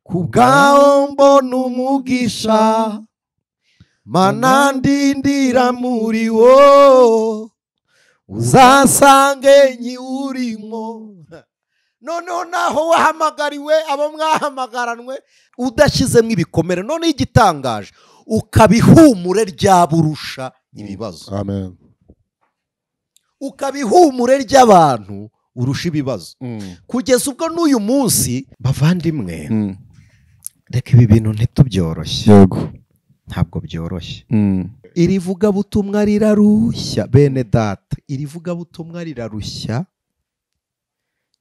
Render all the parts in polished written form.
Kubwaho mbona umugisha, Mana ndindira muri wo, uzasange nyiwurimo. Noneho naho wahamagariwe, abo mwahamagaranwe udashyizemo ibikomere, none igitangaje ukabihumure ryaburusha ibibazo. Amen. Ukabihumure ry'abantu urusha ibibazo. Kugeza ubwo n'uyu munsi bavandimwe, reka ibi bintu ntitubyoroshye. Yego. Ntabwo byoroshye. Iri vugabutumwa rirarushya bene data, iri vugabutumwa rirarushya,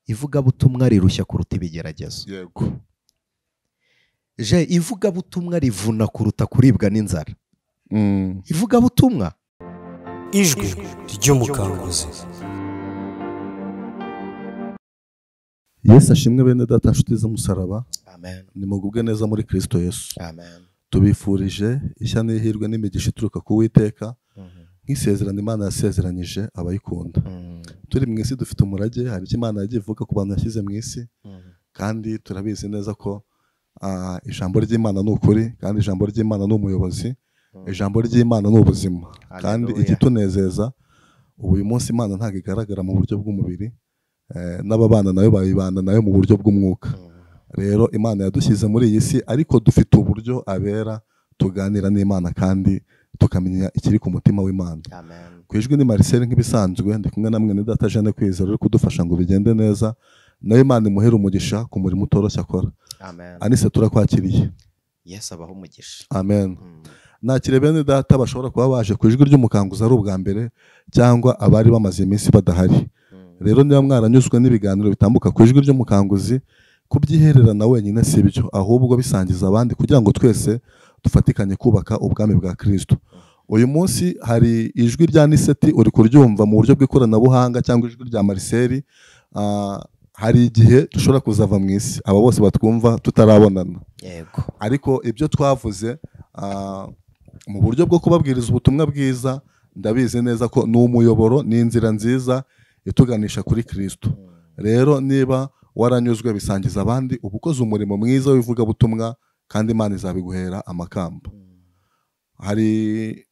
ivugabutumwa rirushya kuruta ibigeragezo. Yego. Je ivugabutumwa rivuna kuruta kuribwa n'inzara. Ivugabutumwa. Ijwi ry'umukanguzi. Yesu ashimwe bene data nshuti z'umusaraba. Amen. Nimugubwe neza muri Kristo Yesu. Amen. Tubifurije ishya n'ihirwe n'imigisha ituruka ku Uwiteka, nk'isezerano Imana yasezeranyije abayikunda. Turi mu isi dufite umurage, hari icyo Imana yagiye ivuga ku bantu yashyize mu isi, kandi turabizi neza ko ijambo ry'Imana ni ukuri, kandi ijambo ry'Imana ni umuyobozi, ijambo ry'Imana ni ubuzima. Kandi ikitunezeza ubu uyu munsi Imana ntabwo igaragara mu buryo bw'umubiri, n'ababana nayo bayibana nayo mu buryo bw'umwuka. Rero Imana yadushyize muri iyi si, ariko dufite uburyo abera tuganira n'Imana kandi tukamenya ikiri ku mutima w'Imana. Amen. Ku ijwi ni Marcel nk'ibisanzwe, ndi kumwe na mwene data Jeanne Kwizera uri kudufasha ngo bigende neza, nayo Imana imuhere umugisha ku murimo utoroshye akora. Amen. Anise turakwakiriye. Yesu abaho umugisha. Amen. Nakire bene data bashobora kuba baje ku ijwi ry'umukanguzi ari ubwa mbere cyangwa abari bamaze iminsi badahari. Rero niba mwaranyuzwe n'ibiganiro bitambuka ku ijwi ry'umukanguzi, kubyihererana wenyine si byo, ahubwo bisangiza abandi kugira ngo twese dufatikanye kubaka ubwami bwa Kristo. Uyu munsi hari ijwi rya Niseti uri kuryumva mu buryo bw'ikoranabuhanga cyangwa ijwi rya Marcel. Hari igihe dushobora kuzava mu isi aba bose batwumva tutarabonana. Yego. Ariko ibyo twavuze mu buryo bwo kubabwiriza ubutumwa bwiza, ndabizi neza ko ni umuyoboro, ni inzira nziza ituganisha kuri Kristo. Rero niba waranyuzwe bisangiza abandi, uba ukoze umurimo mwiza w'ivugabutumwa kandi Imana izabiguhera amakamba. Hari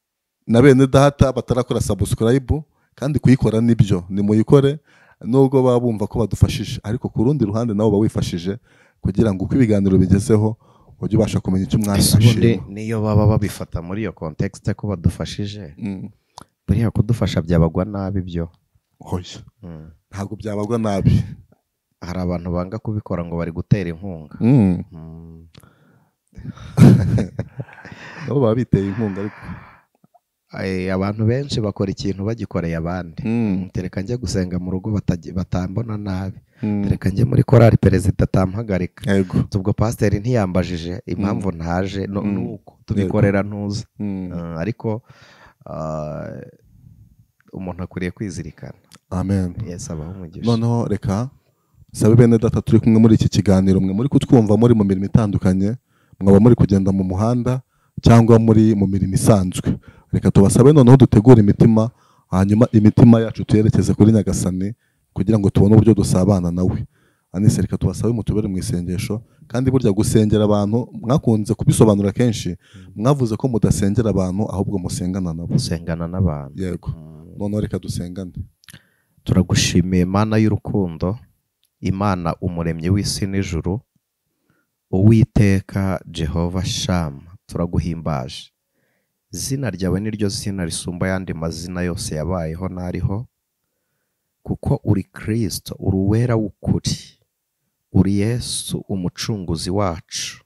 na bene data batarakora subscribe, kandi kuyikora nibyo, nimuyikore nubwo baba bumva ko badufashije, ariko ku rundi ruhande nabo bawifashije kugira ngo uko ibiganiro bigezeho ujye ubasha kumenya icyo umwami ashima. Niyo baba babifata muri iyo context ko badufashije, buriya kudufasha byabagwa nabi byo. Hoya. Ntabwo byabagwa nabi. Hari abantu banga kubikora ngo bari gutera inkunga. Nabo baba biteye inkunga, ariko abantu benshi bakora ikintu bagikoreye abandi. Tereka njye gusenga mu rugo batambona nabi, tereka njye muri korali perezida atampagarika, ubwo pasiteri ntiyambajije impamvu ntaje, nuko tubikorera ntuza. Ariko umuntu akwiriye kwizirikana. Amen. Yesu abahe umugisha. Noneho reka sabe bene data turi kumwe muri iki kiganiro, mwe muri kutwumva muri mu mirimo itandukanye, mwaba muri kugenda mu muhanda cyangwa muri mu mirimo isanzwe, reka tubasabe noneho dutegure imitima, hanyuma imitima yacu tuyerekeze kuri Nyagasani kugira ngo tubone uburyo dusabana nawe. Anise reka tubasabe mutubere mu isengesho, kandi burya gusengera abantu mwakunze kubisobanura kenshi, mwavuze ko mudasengera abantu ahubwo musengana nabo. Musengana n'abantu. Yego. Noneho reka dusengane. Turagushimiye Mana y'urukundo, Imana umuremyi w'isi n'ijuru, Uwiteka Jehova Shama, turaguhimbaje. Izina ryawe niryo zina risumba ayandi mazina yose yabayeho n'ariho, kuko uri Kristo, uri uwera w'ukuri, uri Yesu umucunguzi wacu.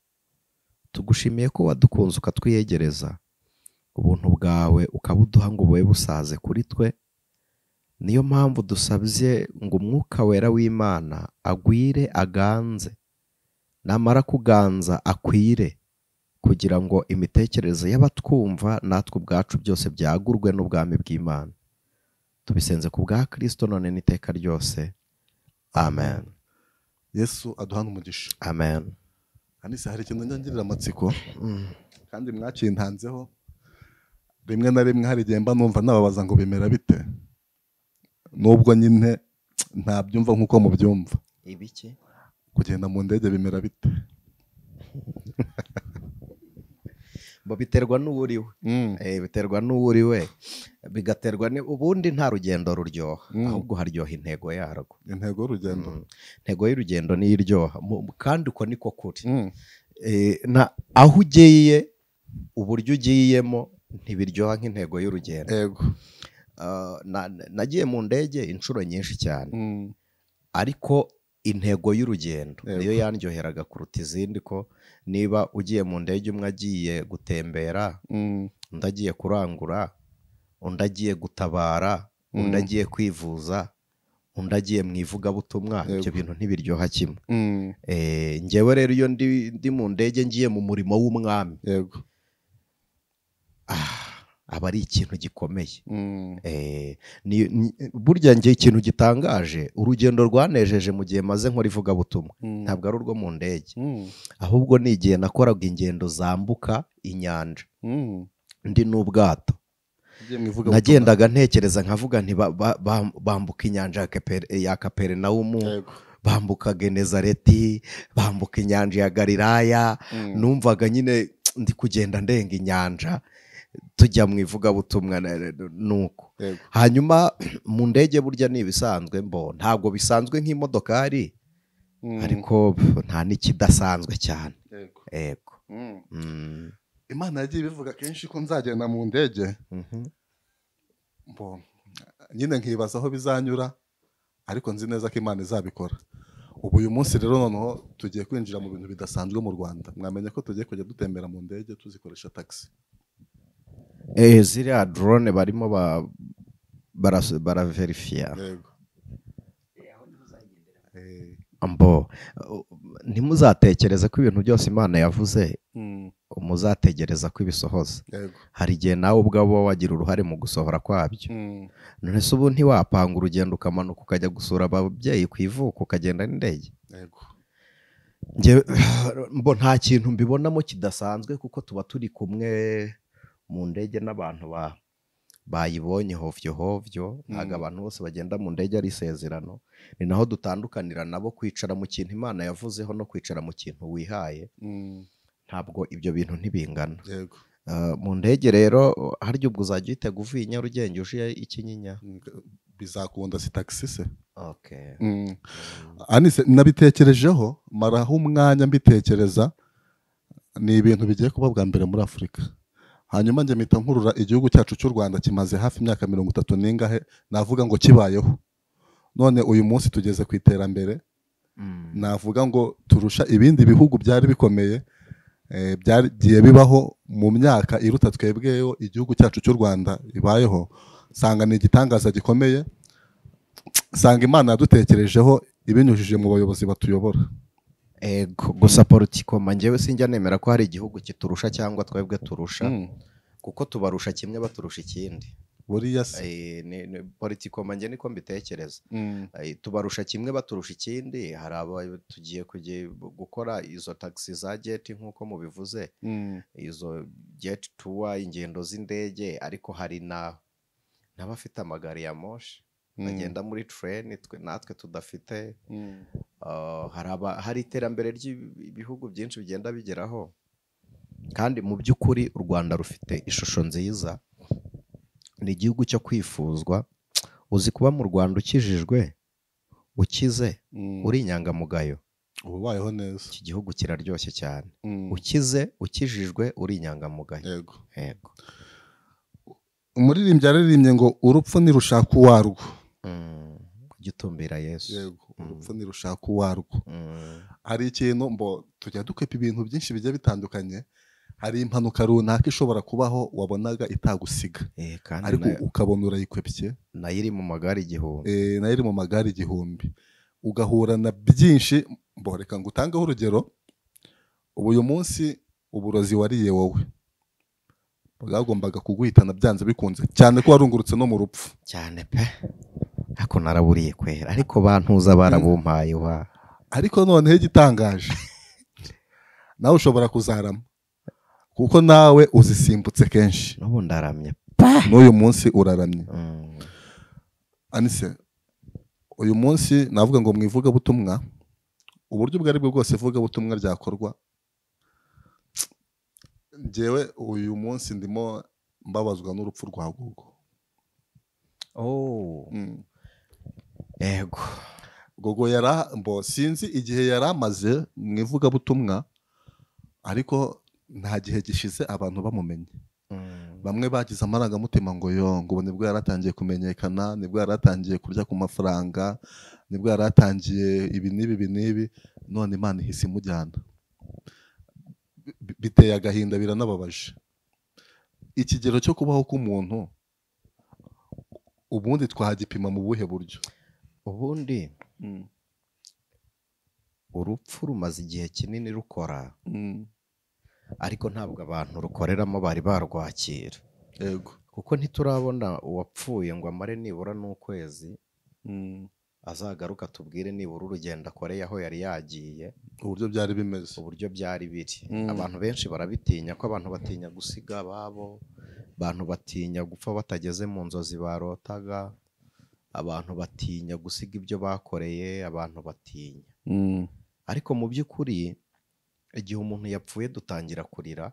Tugushimiye ko wadukunze ukatwiyegereza, ubuntu bwawe ukabuduha ngo bube busaze kuri twe. Niyo mpamvu dusabye ngo umwuka wera w'Imana agwire aganze, namara kuganza akwire, kugira ngo imitekerereze y'abatwumva natwe ubwacu byose byagurwe n'ubwami bw'Imana. Tubisenze ku bwa Kristo none n'iteka ryose. Amen. Yesu aduhana umugisha. Amen. Anise hari ikintu njya amatsiko, kandi mwakintanzeho rimwe na rimwe, hari igihe mba numva nababaza ngo bimera bite, nubwo nyine ntabyumva nkuko mubyumva. Ibiki? Kugenda mu ndege bimera bite? Biterwa n'uwuriwe. Biterwa n'uwuriwe, bigaterwa ubundi nta rugendo ruryoha, ahubwo haryoha intego yarwo. Intego y'urugendo. Intego y'urugendo niyo iryoha, kandi uko niko kuri. Aho ugiye, uburyo ugiyemo ntibiryoha nk'intego y'urugendo. Yego. Nagiye mu ndege inshuro nyinshi cyane, ariko intego y'urugendo niyo yanryoheraga kuruta izindi, ko niba ugiye mu ndege umwe agiye gutembera, undi agiye kurangura, undi agiye gutabara, undi agiye kwivuza, undi agiye mu ivugabutumwa, ibyo bintu ntibiryoha kimwe. Njyewe rero iyo ndi mu ndege ngiye mu murimo w'umwami, yego, aba ari ikintu gikomeye. Burya njye ikintu gitangaje, urugendo rwanejeje mu gihe maze nkora ivugabutumwa, ntabwo ari urwo mu ndege, ahubwo ni igihe nakoraga ingendo zambuka inyanja ndi n'ubwato. Nagendaga ntekereza nkavuga nti bambuka inyanja ya Kaperinawumu, bambuka Genezareti, bambuka inyanja ya Galilaya. Numvaga nyine ndi kugenda ndenga inyanja tujya mu ivugabutumwa nuko. Hanyuma mu ndege burya ni ibisanzwe, mbo ntabwo bisanzwe nk'imodokari, ariko nta n'ikidasanzwe cyane. Yego. Imana yagiye ibivuga kenshi ko nzagenda mu ndege, mbo nyine nkibaza aho bizanyura, ariko nzi neza ko Imana izabikora. Ubu uyu munsi rero noneho tugiye kwinjira mu bintu bidasanzwe mu Rwanda. Mwamenye ko tugiye kujya dutembera mu ndege tuzikoresha taxi. Ziriya drone barimo baraverifiya. Mbo ntimuzatekereza ko ibintu byose Imana yavuze muzategereza ko ibisohoza. Hari igihe nawe ubwawe wagira uruhare mu gusohora kwabyo. None se ubu ntiwapanga urugendo ukamanuka ukajya gusura ababyeyi ku ivuko ukagenda n'indege? Mbo nta kintu mbibonamo kidasanzwe, kuko tuba turi kumwe mu ndege n'abantu bayibonye hovyo hovyo. Ntabwo abantu bose bagenda mu ndege ari isezerano. Ni naho dutandukanira nabo, kwicara mu kintu Imana yavuzeho no kwicara mu kintu wihaye, ntabwo ibyo bintu ntibingana. Mu ndege rero harya ubwo uzajya uhitega uvuye i Nyarugenge uje i Kinyinya, bizakunda si taxi se? Anise, nabitekerejeho maraho umwanya mbitekereza, ni ibintu bigiye kuba bwa mbere muri Afurika. Hanyuma njye mpita nkurura igihugu cyacu cy'u Rwanda kimaze hafi imyaka 30 n'ingahe navuga ngo kibayeho. None uyu munsi tugeze ku iterambere, navuga ngo turusha ibindi bihugu byari bikomeye, byagiye bibaho mu myaka iruta twebweyo igihugu cyacu cy'u Rwanda ibayeho. Sanga ni igitangaza gikomeye, sanga Imana yadutekerejeho ibinyujije mu bayobozi batuyobora. Gusa politikoma njyewe sinjya nemera ko hari igihugu kiturusha cyangwa twebwe turusha, kuko tubarusha kimwe baturusha ikindi. Buriya se politikoma njye niko mbitekereza, tubarusha kimwe baturusha ikindi. Hari aba tugiye kujya gukora izo taxi za jet nkuko mubivuze, izo jet tour, ingendo z'indege, ariko hari n'abafite amagare ya moshi bagenda muri train, twe natwe tudafite. Hari iterambere ry'ibihugu byinshi bigenda bigeraho, kandi mu by'ukuri u Rwanda rufite ishusho nziza, ni igihugu cyo kwifuzwa. Uzi kuba mu Rwanda ukijijwe, ukize, uri inyangamugayo, ubayeho neza. Iki gihugu kiraryoshye cyane. Ukize, ukijijwe, uri inyangamugayo. Yego. Yego. Umuririmbyi yaririmbye ngo urupfu nirushaka uwarwo. Gitumbira Yesu. Yego, urupfu nirushaka uwarwo. Hari ikintu mbo tujya dukwepa ibintu byinshi bijya bitandukanye. Hari impanuka runaka ishobora kubaho wabonaga itagusiga, ariko ukabona urayikwepye, nayo iri mu magare 1000. Nayo iri mu magare 1000, ugahura na byinshi. Mbo reka ngutangeho urugero. Ubu uyu munsi uburozi wariye wowe bwagombaga kuguhitana byanze bikunze, cyane ko warungurutse no mu rupfu cyane pe. Ako naraburiye kwera, ariko bantuza barabumpaye wa. Ariko noneho igitangaje, nawe ushobora kuzarama, kuko nawe uzisimbutse kenshi. N'ubu ndaramye n'uyu munsi uraramye. Anise, uyu munsi navuga ngo mu ivugabutumwa, uburyo ubwo aribwo bwose ivugabutumwa ryakorwa Njyewe uyu munsi ndimo mbabazwa n'urupfu rwa Gogo. Yego. Gogo sinzi igihe yari amaze mu ivugabutumwa, ariko nta gihe gishize abantu bamumenye. Bamwe bagize amarangamutima ngo yo ngo nibwo yaratangiye kumenyekana, nibwo yaratangiye kurya ku mafaranga, nibwo yaratangiye ibi n'ibi n'ibi, none Imana ihise imujyana. Biteye agahinda, biranababaje. Ikigero cyo kubaho k'umuntu ubundi twagipima mu buhe buryo? Ubundi urupfu rumaze igihe kinini rukora, ariko ntabwo abantu rukoreramo bari barwakira. Yego. Kuko ntiturabona uwapfuye ngo amare nibura n'ukwezi, azagaruka tubwire nibura urugendo akoreye aho yari yagiye, uburyo byari bimeze, uburyo byari biri. Abantu benshi barabitinya, ko abantu batinya gusiga ababo, abantu batinya gupfa batageze mu nzozi barotaga, abantu batinya gusiga ibyo bakoreye, abantu batinya. Ariko mu by'ukuri igihe umuntu yapfuye dutangira kurira,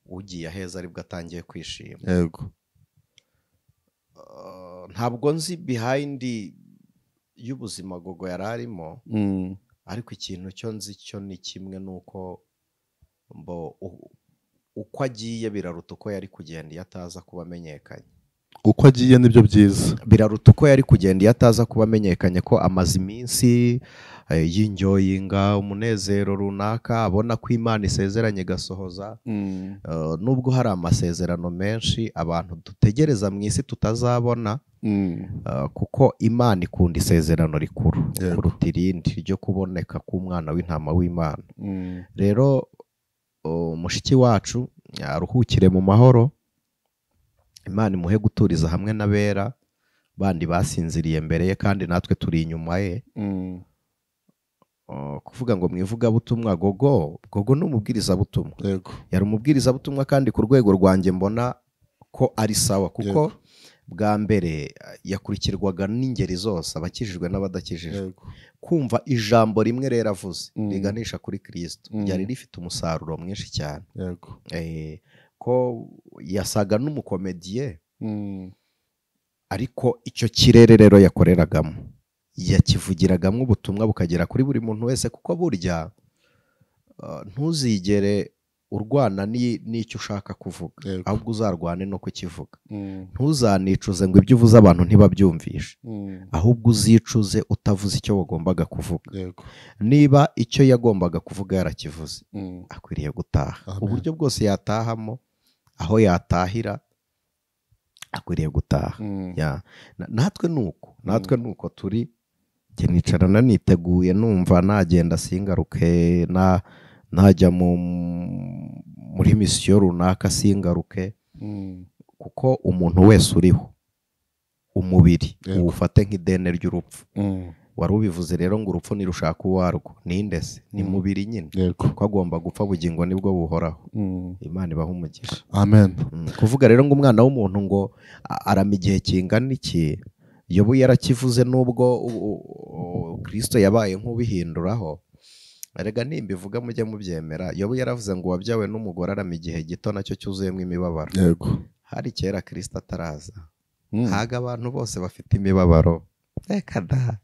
ugiye aheza aribwo atangiye kwishima. Yego. Ntabwo nzi behind y'ubuzima Gogo yari arimo, ariko ikintu cyo nzi cyo ni kimwe, nuko uko agiye biraruta uko yari kugenda iyo ataza kuba amenyekanye. Uko agiye nibyo byiza, biraruta uko yari kugenda iyo ataza kuba amenyekanye, ko amaze iminsi y'injoyinga umunezero runaka, abona ko Imana isezeranye igasohoza. Nubwo hari amasezerano menshi abantu dutegereza mu isi tutazabona, kuko Imana ikunda isezerano rikuru kuruta irindi ryo kuboneka k'umwana w'intama w'Imana. Rero mushiki wacu aruhukire mu mahoro, Imana imuhe guturiza hamwe n'abera bandi basinziriye mbere ye, kandi natwe turi inyuma ye. Kuvuga ngo mu ivugabutumwa, Gogo ni umubwirizabutumwa. Yari umubwirizabutumwa, kandi ku rwego rwanjye mbona ko ari sawa, kuko bwa mbere yakurikirwaga n'ingeri zose, abakijijwe n'abadakijijwe. Kumva ijambo rimwe rero avuze riganisha kuri Kristo ryari rifite umusaruro mwinshi cyane. Ko yasaga n'umukomediye, ariko icyo kirere rero yakoreragamo yakivugiragamo ubutumwa bukagera kuri buri muntu wese, kuko burya ntuzigere urwana n'icyo ushaka kuvuga, ahubwo uzarwane no kukivuga. Ntuzanicuze ngo ibyo uvuze abantu ntibabyumvishe, ahubwo uzicuze utavuze icyo wagombaga kuvuga. Niba icyo yagombaga kuvuga yarakivuze, akwiriye gutaha. Uburyo bwose yatahamo, aho yatahira, akwiriye gutaha. Natwe nuko, natwe nuko turi. Njye nicarana niteguye, numva nagenda singaruke, najya muri misiyo runaka singaruke, kuko umuntu wese uriho umubiri uwufate nk'idene ry'urupfu. Wari ubivuze rero ngo urupfu nirushaka uwarwo, ninde se? Ni mubiri nyine, ko agomba gupfa, bugingo nibwo buhoraho. Imana ibahe umugisha. Amen. Kuvuga rero ngo umwana w'umuntu ngo arama igihe kingana iki, Yobu yarakivuze, nubwo Kristo yabaye nk'ubihinduraho. Erega nimba ivuga mujye mubyemera. Yobu yaravuze ngo wabyawe n'umugore arama igihe gito, nacyo cyuzuyemo imibabaro. Yego. Hari kera Kristo ataraza, haga abantu bose bafite imibabaro. Reka da,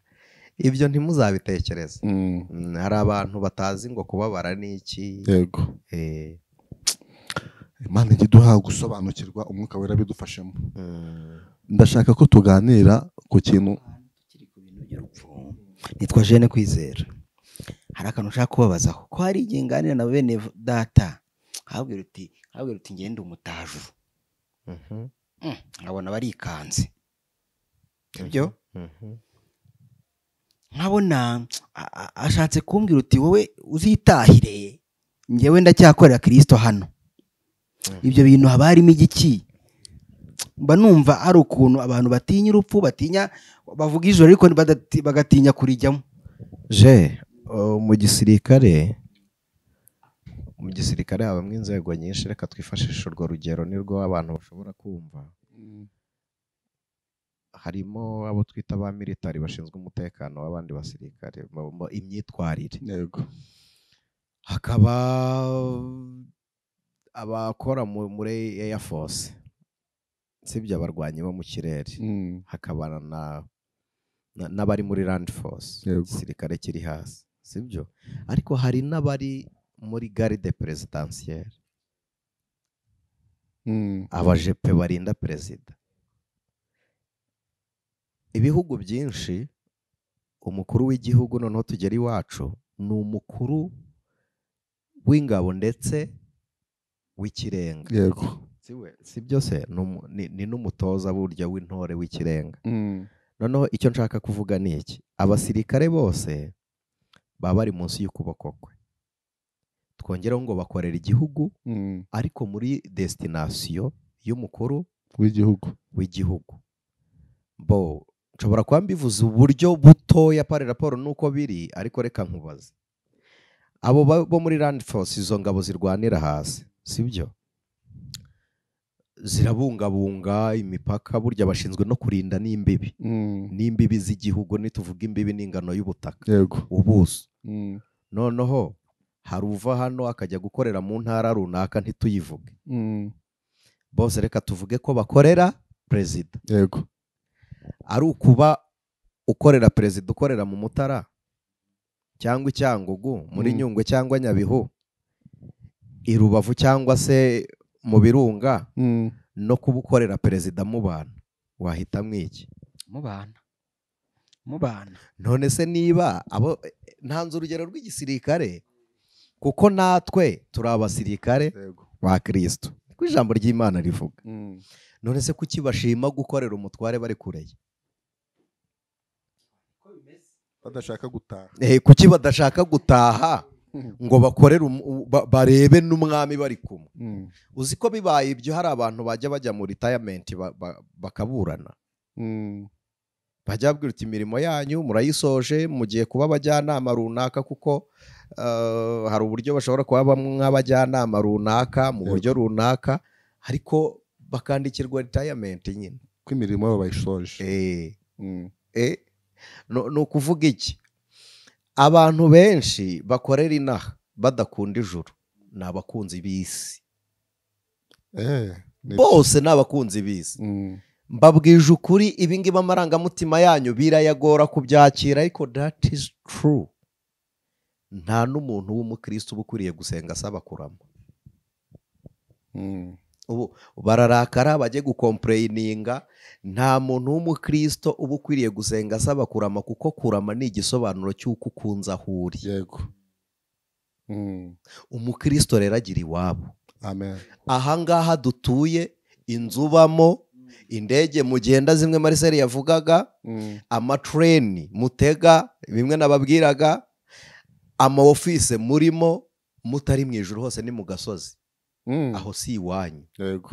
ibyo ntimuzabitekereze. Hari abantu batazi ngo kubabara ni iki. Yego. Imana ijye iduha gusobanukirwa, umwuka wera bidufashemo. Ndashaka ko tuganira ku kintu tukiri ku bintu by'urupfu. Nitwa Jeanne Kwizera. Hari akantu ushaka kubabazaho, ko hari igihe nganira na bene data nkababwira uti ngende umutaju, nkabona barikanze, ibyo nkabona ashatse kumbwira uti wowe uzitahire, njyewe ndacyakorera Kristo hano. Ibyo bintu haba harimo igiki? Mba numva ari ukuntu abantu batinya urupfu, batinya bavuga ijoro ariko bagatinya kurijyamo. Je mu gisirikare habamo inzego nyinshi, reka twifashishe urwo rugero nirwo abantu bashobora kumva. Harimo abo twita ba militari bashinzwe umutekano w'abandi basirikare, imyitwarire. Yego. Hakaba Abakora muri Air Force, sibyo, abarwanyi bo mu kirere, hakaba n'abari muri Land Force, igisirikare kiri hasi, sibyo, ariko hari n'abari muri garde présidentielle, abajepe barinda perezida. Ibihugu byinshi umukuru w'igihugu, noneho tugera iwacu, ni umukuru w'ingabo ndetse w'ikirenga. Yego. Si byose, ni n'umutoza burya w'intore w'ikirenga. Noneho icyo nshaka kuvuga ni iki: abasirikare bose baba bari munsi y'ukuboko kwe. Twongereho ngo bakorera igihugu, ariko muri destination y'umukuru w'igihugu. Bo nshobora kuba mbivuze uburyo butoya pari raporo nuko biri, ariko reka nkubaze. Abo bo muri Land Force, izo ngabo zirwanira hasi, sibyo, zirabungabunga imipaka, burya bashinzwe no kurinda n'imbibi, n'imbibi z'igihugu. Nituvuga imbibi n'ingano y'ubutaka, ubuso. Noneho hari uva hano akajya gukorera mu ntara runaka, ntituyivuge bose, reka tuvuge ko bakorera perezida. Yego. Ari ukuba ukorera perezida ukorera mu Mutara cyangwa Icyangugu, muri Nyungwe cyangwa Nyabihu, i Rubavu cyangwa se mu Birunga, no kuba ukorera perezida mu bantu, wahitamo iki? Mu bana. None se niba abo ntanze urugero rw'igisirikare, kuko natwe turi abasirikare ba Kristo, niko ijambo ry'Imana rivuga. None se kuki bashima gukorera umutware bari kure? Badashaka gutaha. Kuki badashaka gutaha ngo bakorere barebe n'umwami bari kumwe? Uzi ko bibaye ibyo hari abantu bajya mu retirement bakaburana. Bajya babwira uti imirimo yanyu murayisoje, mugiye kuba abajyanama runaka, kuko hari uburyo bashobora kuba bamwe nk'abajyanama runaka mu buryo runaka, ariko bakandikirwa retirement nyine ko imirimo yabo bayishoje. Ni ukuvuga iki? Abantu benshi bakorera inaha badakunda ijuru ni abakunzi b'isi. Bose ni abakunzi b'isi. Mbabwije ukuri, ibi ngibi amarangamutima yanyu birayagora kubyakira, ariko that is true. Nta n'umuntu w'umukristo uba ukwiriye gusenga asaba kurama. Ubu bararakara bajye gukomplayininga. Nta muntu w'umukristo uba ukwiriye gusenga asaba kurama, kuko kurama ni igisobanuro cy'uko ukunze aho uri. Yego. Umukristo rero agira iwabo. Amen. Ahangaha dutuye, inzu ubamo, indege mugenda zimwe Marcel yavugaga, amatreni mutega bimwe nababwiraga, ama office murimo, mutari mu ijuru hose ni mu gasozi. Aho si iwanyu. Yego.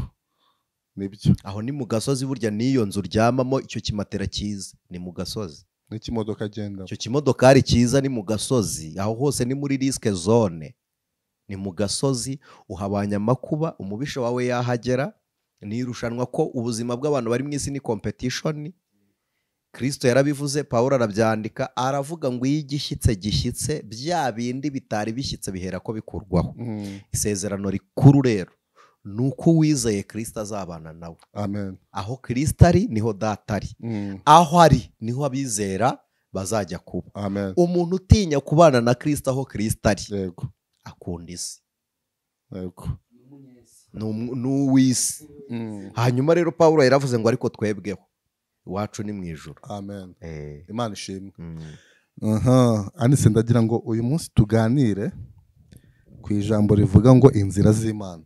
Nibyo. Aho ni mu gasozi, burya niyo nzu uryamamo, icyo kimatera cyiza ni mu gasozi. N'ikimodoka agenda. Icyo kimodokari cyiza ni mu gasozi. Aho hose ni muri risk zone. Ni mu gasozi, uhabanya amakuba, umubisha wawe yahagera. Ni irushanwa ko ubuzima bw'abantu bari mu isi ni competition. Kristo yarabivuze, Paulo arabyandika, aravuga ngo iyo igishyitse gishyitse, bya bindi bitari bishyitse bihera ko bikurwaho. Isezerano rikuru rero ni uko uwizeye Kristo azabana nawe. Amen. Aho Kristo ari niho Data ari. Aho ari niho abizera bazajya kuba. Amen. Umuntu utinya kubana na Kristo aho Kristo ari, yego, akunda isi. Yego. N'uw'isi. Hanyuma rero Paulo yaravuze ngo ariko twebweho iwacu ni mu ijuru. Amen. Imana ishimwe. Anise, ndagira ngo uyu munsi tuganire ku ijambo rivuga ngo inzira z'Imana.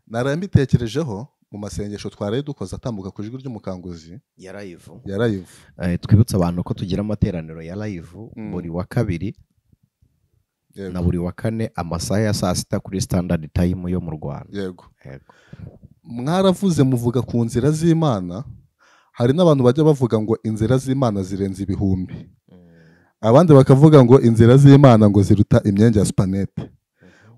Naraye mbitekerejeho mu masengesho twaraye dukoze atambuka ku ijwi ry'umukanguzi ya live. Ya live. Twibutsa abantu ko tugira amateraniro ya live buri wa kabiri na buri wa kane amasaha ya saa sita kuri standard time yo mu Rwanda. Yego. Mwaravuze muvuga ku nzira z'Imana. Hari n'abantu bajya bavuga ngo inzira z'Imana zirenze ibihumbi. Abandi bakavuga ngo inzira z'Imana ngo ziruta imyenge ya supanete.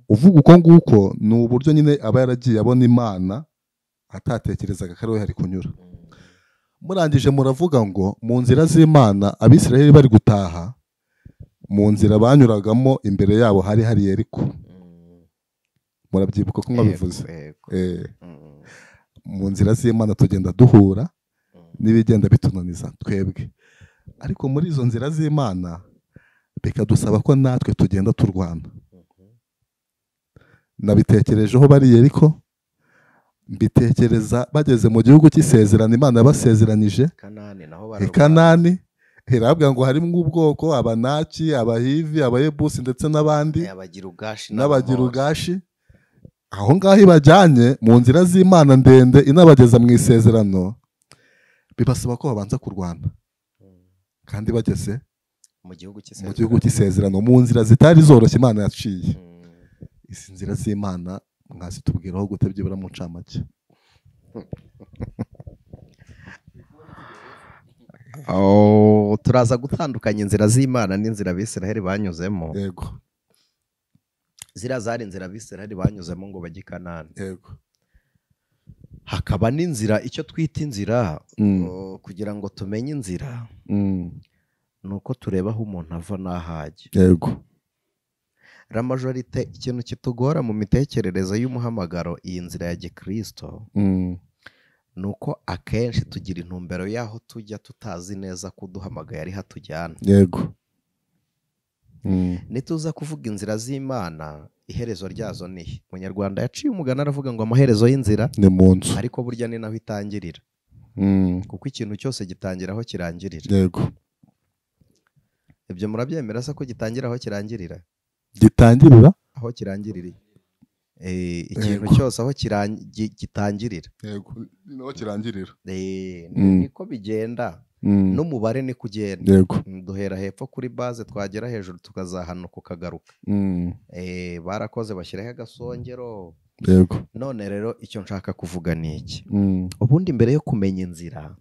Uvuga uko nguko ni uburyo nyine aba yaragiye abona Imana atatekerezaga ko ariwe hari kunyura. Murangije muravuga ngo mu nzira z'Imana Abisirayeli bari gutaha, mu nzira banyuragamo imbere yabo hari Yeriko. Murabyibuka ko mwabivuze. Mu nzira z'Imana tugenda duhura n'ibigenda bitunaniza twebwe, ariko muri izo nzira z'Imana bikadusaba ko natwe tugenda turwana. Nabitekerejeho bari Yeriko, mbitekereza bageze mu gihugu cy'isezerano Imana yabasezeranije Kanani, irabwira ngo harimo ubwoko Abanaki, Abahivi, Abayebusi ndetse n'abandi n'Abagirugashi. Aho ngaho ibajyanye mu nzira z'Imana ndende inabageza mu isezerano, bibasaba ko babanza kurwana, kandi bageze mu gihugu cy'isezerano mu nzira zitari zoroshye Imana yaciye. Izi nzira z'Imana mwazitubwiraho gute byibura mu ncamake? Turaza gutandukanya inzira z'Imana n'inzira Abisiraheli banyuzemo. Yego. Ziriya zari inzira Abisiraheli banyuzemo ngo bajye i Kanani. Yego. Hakaba n'inzira, icyo twita inzira, kugira ngo tumenye inzira nuko tureba aho umuntu ava n'ahajya. Yego. La majorite ikintu kitugora mu mitekerereze y'umuhamagaro iyi nzira ya Gikristo nuko akenshi tugira intumbero y'aho tujya tutazi neza ko uduhamagaye ari hatujyana. Yego. Nituza kuvuga inzira z'Imana, iherezo ryazo ni Munyarwanda yaciye umugani aravuga ngo amaherezo y'inzira ni mu nzu, ariko burya ni naho itangirira. Kuko ikintu cyose gitangira aho kirangirira. Yego. Ibyo murabyemera se ko gitangira aho kirangirira? Gitangirira aho kirangirira. Ikintu cyose aho gitangirira. Yego, naho kirangirira. Niko bigenda. N'umubare ni kugenda. Yego. Duhera hepfo kuri base twagera hejuru tukazahanuka ukagaruka. Barakoze bashyiraho agasongero. Yego. None rero icyo nshaka kuvuga ni iki. Ubundi mbere yo kumenya inzira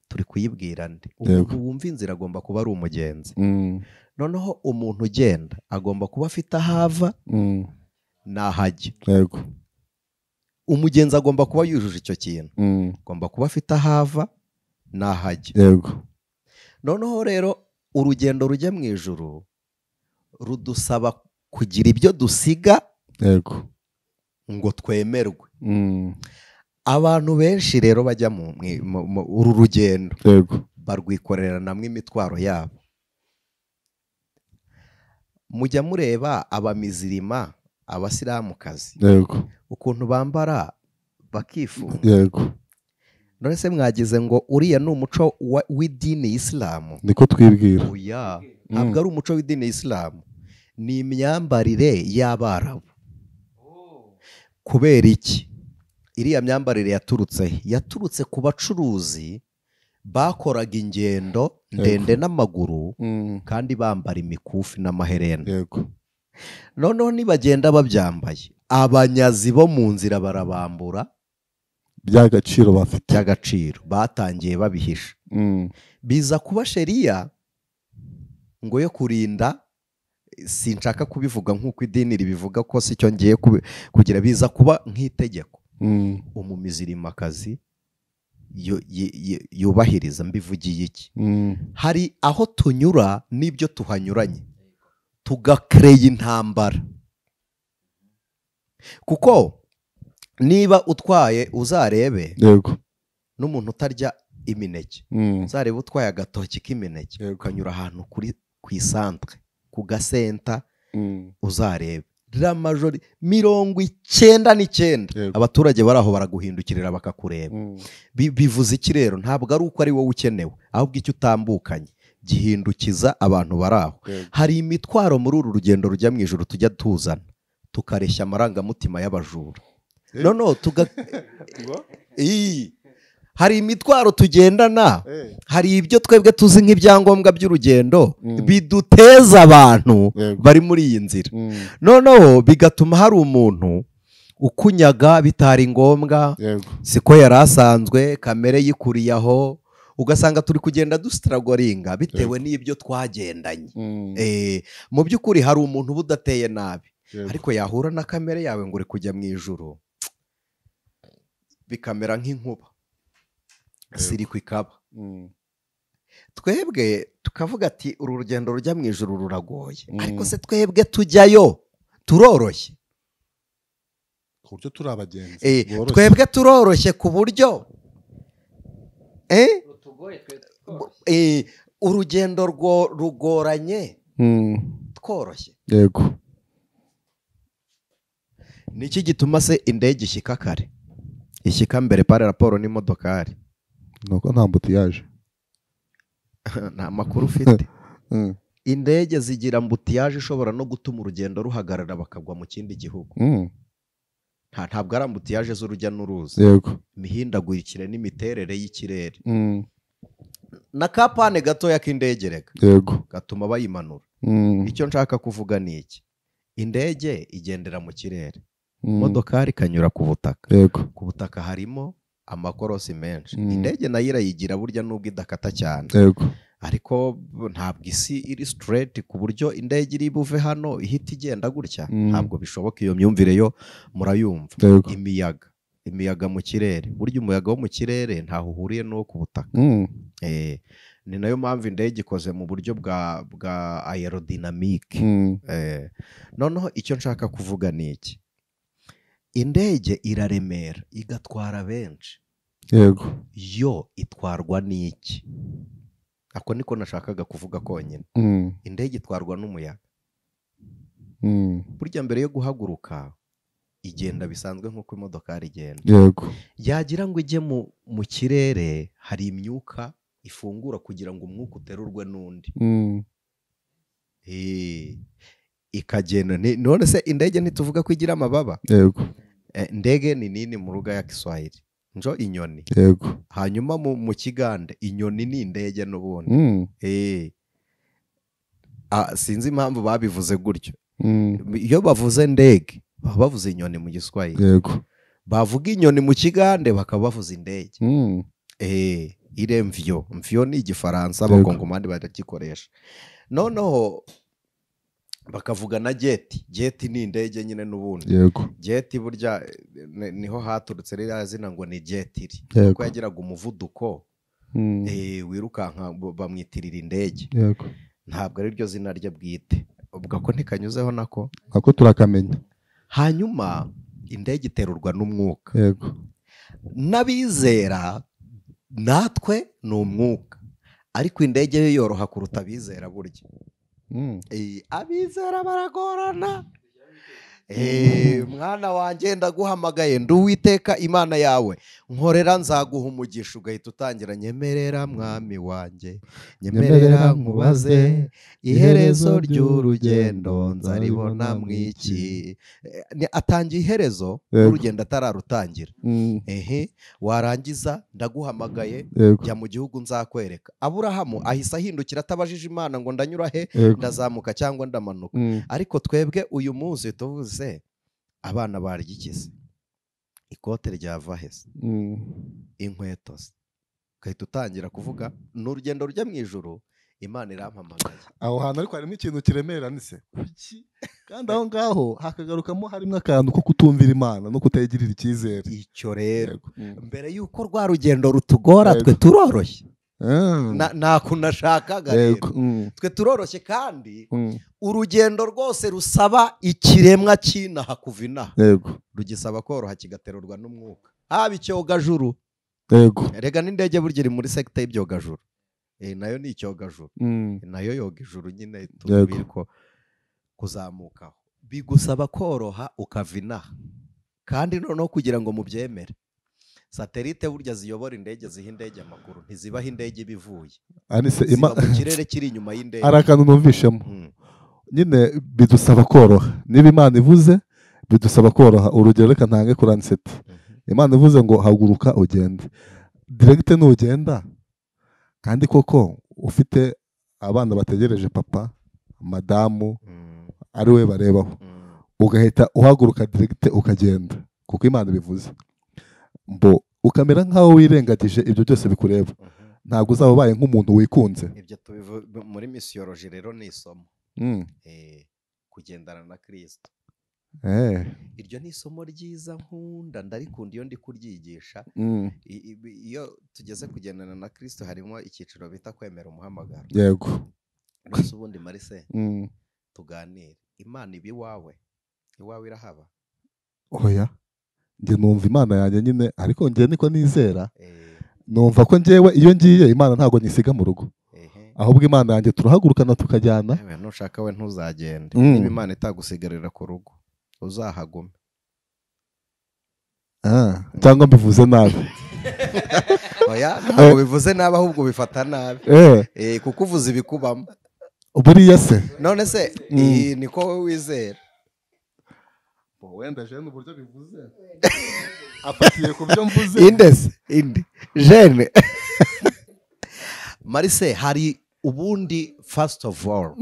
turi kuyibwira nde? Umuntu wumva inzira agomba kuba ari umugenzi. Noneho umuntu ugenda agomba kuba afite ahava n'ahajya. Yego. Umugenzi agomba kuba yujuje icyo kintu. Agomba kuba afite ahava n'ahajya. Yego. Noneho rero urugendo rujya mu ijuru rudusaba kugira ibyo dusiga. Yego. Ngo twemerwe. Abantu benshi rero bajya mu uru rugendo. Yego. Barwikorera namwe imitwaro yabo. Mujya mureba abamizirima, abasilamukazi. Yego. Ukuntu bambara bakifunga. Yego. None se mwagize ngo uriya ni umuco w'idini y'Islamu? Niko twibwira. Oya, ntabwo ari umuco w'idini y'Islamu. Ni imyambarire y'Abarabu. Kubera iki? Iriya myambarire yaturutse yaturutse ku bacuruzi bakoraga ingendo ndende n'amaguru kandi bambara imikufi n'amaherena. Yego. Noneho nibagenda babyambaye, abanyazi bo mu nzira barabambura by'agaciro bafite, by'agaciro batangiye babihisha. Biza kuba sheria ngo yo kurinda, sinshaka kubivuga nk'uko idini ribivuga ko si cyo ngiye kugira, biza kuba nk'itegeko. Umumizirimakazi yubahiriza. Mbivugiye iki? Hari aho tunyura n'ibyo tuhanyuranye tugakreye intambara. Kuko niba utwaye uzarebe. Yego. N'umuntu utarya imineke, uzarebe utwaye agatoki k'imineke ukanyura ahantu kuri ku isantre ku gasenta, uzarebe la majori 99 abaturage bari aho baraguhindukirira bakakureba. Bivuze iki rero? Ntabwo ari uko ari wowe ukenewe, ahubwo icyo utambukanye gihindukiza abantu bari aho. Hari imitwaro muri uru rugendo rujya mu ijuru tujya tuzana tukareshya amarangamutima y'abajura. No hari imitwaro tugendana, hari ibyo twebwe tuzi nk'ibyangombwa by'urugendo biduteza abantu bari muri iyi nzira. Noneho bigatuma hari umuntu ukunyaga bitari ngombwa, siko yari asanzwe, kamere yikuriye aho, ugasanga turi kugenda dustragoringa bitewe n'ibyo twagendanye. Mu by'ukuri hari umuntu uba udateye nabi, ariko yahura na kamere yawe ngo uri kujya mu ijuru, bikamera nk'inkuba sirikwi ikaba. Twebwe tukavuga ati uru rugendo rujya mu ijuru ruragoye, ariko se twebwe tujyayo turoroshye. Ku buryo turi abagenzi. Twebwe turoroshye ku buryo urugendo rugoranye tworoshye. Yego. Niki gituma se indege ishyika kare, ishyika mbere pare raporo n'imodokari? Nuko nta mbutiyaje. Nta makuru ufite. Indege zigira mbutiyaje ishobora no gutuma urugendo ruhagarara bakagwa mu kindi gihugu. Ntabwo ari ambutiyaje z'urujya n'uruza. Yego. Imihindagurikire n'imiterere y'ikirere. Na kapane gatoya k'indege reka. Yego. Gatuma bayimanura. Icyo nshaka kuvuga ni iki: indege igendera mu kirere, imodokari ikanyura ku butaka. Yego. Ku butaka harimo amakorosi menshi. Indege nayo irayigira burya nubwo idakata cyane. Yego. Ariko ntabwo isi iri straight ku buryo indege iri buve hano ihita igenda gutya. Ntabwo bishoboka. Iyo myumvire yo murayumva. Imiyaga mu kirere, burya umuyaga wo mu kirere ntaho uhuriye n'uwo ku butaka. Ni nayo mpamvu indege ikoze mu buryo bwa aerodynamique. Noneho icyo nshaka kuvuga ni iki: indege iraremera igatwara benshi. Yego. Yo itwarwa n'iki? Ako niko nashakaga kuvuga konyine. Indege itwarwa n'umuyaga. Burya mbere yo guhaguruka igenda bisanzwe nk'uko imodokari igenda. Yego. Yagira ngo ijye mu kirere hari imyuka ifungura kugira ngo umwuka uterurwe n'undi. Ikagenda. None se indege ntituvuga ko igira amababa? Yego. Ndege ni nini mu ruga ya Kiswahili? Njo inyoni. Yego. Hanyuma mu Kigande inyoni ni indege n'ubundi. Sinzi impamvu babivuze gutyo. Iyo bavuze ndege baba bavuze inyoni mu Giswahili. Yego. Bavuga inyoni mu Kigande bakaba bavuze indege. Ire mvyo. Mvyo ni igifaransa abakongomani baragikoresha. Noneho bakavuga na jeti. Jeti ni indege nyine n'ubundi. Yego. Jeti burya niho haturutse ririya zina ngo ni jetiri. Kuko yagiraga umuvuduko wirukanka bamwitirira indege. Yego. Ntabwo ari ryo zina rye bwite. Ubwo ko ntikanyuzeho nako. Nako turakamenya. Hanyuma indege iterurwa n'umwuka. Yego. N'abizera natwe ni umwuka. Ariko indege yo yoroha kuruta abizera burya. Abizera baragorana. Mwana wanjye ndaguhamagaye ndi Uwiteka Imana yawe, nkorera nzaguha umugisha. Ugahita utangira nyemerera mwami wanjye, nyemerera nkubaze iherezo ry'urugendo nzaribona mwiki. Atangiye iherezo urugendo atararutangira. Warangiza ndaguhamagaye jya mu gihugu nzakwereka. Aburahamu ahise ahindukira atabajije Imana ngo ndanyura he, ndazamuka cyangwa ndamanuka. Ariko twebwe uyu munsi tuvuze abana barya iki? Ikote ryava he se? Inkweto se? Ugahita utangira kuvuga ni urugendo rujya mu ijuru, Imana irampamagaye. Aho hantu ariko harimo ikintu kiremera nise. Kandi aho ngaho hakagarukamo harimo akantu ko kutumvira Imana no kutayigirira icyizere. Icyo rero mbere yuko rwa rugendo rutugora twe turoroshye. Nakunashakaga rero twe turoroshye kandi urugendo rwose rusaba ikiremwa cy'inaha kuva inaha. Yego. Rugisaba koroha kigaterurwa n'umwuka. Haba icyogajuru. Yego. Rega n'indege burya iri muri sekta y'ibyogajuru. Nayo ni icyogajuru. Nayo yoga ijuru nyine tubwire ko kuzamukaho bigusaba koroha ukava inaha. Kandi noneho kugira ngo mubyemere, satelite burya ziyobora indege ziha indege amakuru, ntizibaho indege ibivuye. Ziba mu kirere kiri inyuma y'indege. Hari akantu numvishemo. Nyine bidusaba koroha. Niba Imana ivuze bidusaba koroha. Urugero reka ntange kuri Aniseti. Imana ivuze ngo haguruka ugende. Direct nugenda kandi koko ufite abana bategereje papa, madamu ari we barebaho. Ugahita uhaguruka direct ukagenda kuko Imana ibivuze. Mbo ukamera nkaho wirengagije ibyo byose bikureba. Ntabwo uzaba ubaye nk'umuntu wikunze. Ibyo tubivuga muri missiology rero ni isomo. Kugendana na Kristo. Iryo ni isomo ryiza nkunda, ndarikunda iyo ndi kuryigisha. Iyo tugeze kugendana na Kristo harimo icyiciro bita kwemera umuhamagaro. Yego. Nose ubundi Marise tuganire. Imana iba iwawe, iwawe irahaba? Oya. Njye numva Imana yanjye nyine, ariko njye niko nizera, numva ko njyewe iyo ngiye Imana ntabwo nyisiga mu rugo, ahubwo Imana yanjye turahagurukana tukajyana. Nushaka we ntuzagende, niba Imana itagusigarira ku rugo uzahagume. Cyangwa mbivuze nabi. Oya, ntabwo bivuze nabi, ahubwo bifata nabi. Kuko uvuze ibikubamo. Buriya se none se niko wowe wizera? Wenda jene uburyo bivuze afatiye ku byo mvuze. Inde se inde jene Marise, hari ubundi first of all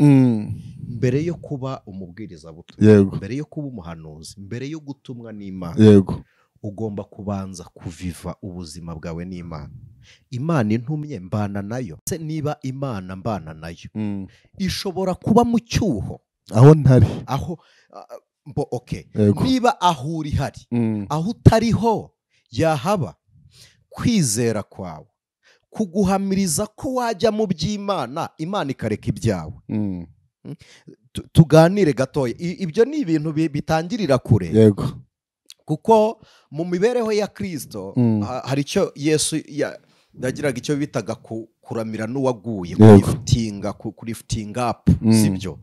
mbere yo kuba umubwirizabutumwa, mbere yo kuba umuhanuzi, mbere yo gutumwa n'Imana, yego, ugomba kubanza kuviva ubuzima bwawe n'Imana. Imana intumye mbana nayo. Se niba Imana mbana nayo, ishobora kuba mu cyuho aho ntari, aho mbo okay, niba aho uri hari, aho utariho yahaba. Kwizera kwawe kuguhamiriza ko wajya mu by'Imana, Imana ikareka ibyawe. Tuganire gatoya, ibyo ni ibintu bitangirira kure. Yego, kuko mu mibereho ya Kristo hari icyo Yesu yagiraga icyo bitaga kuramira n'uwaguye, kuliftinga up, sibyo?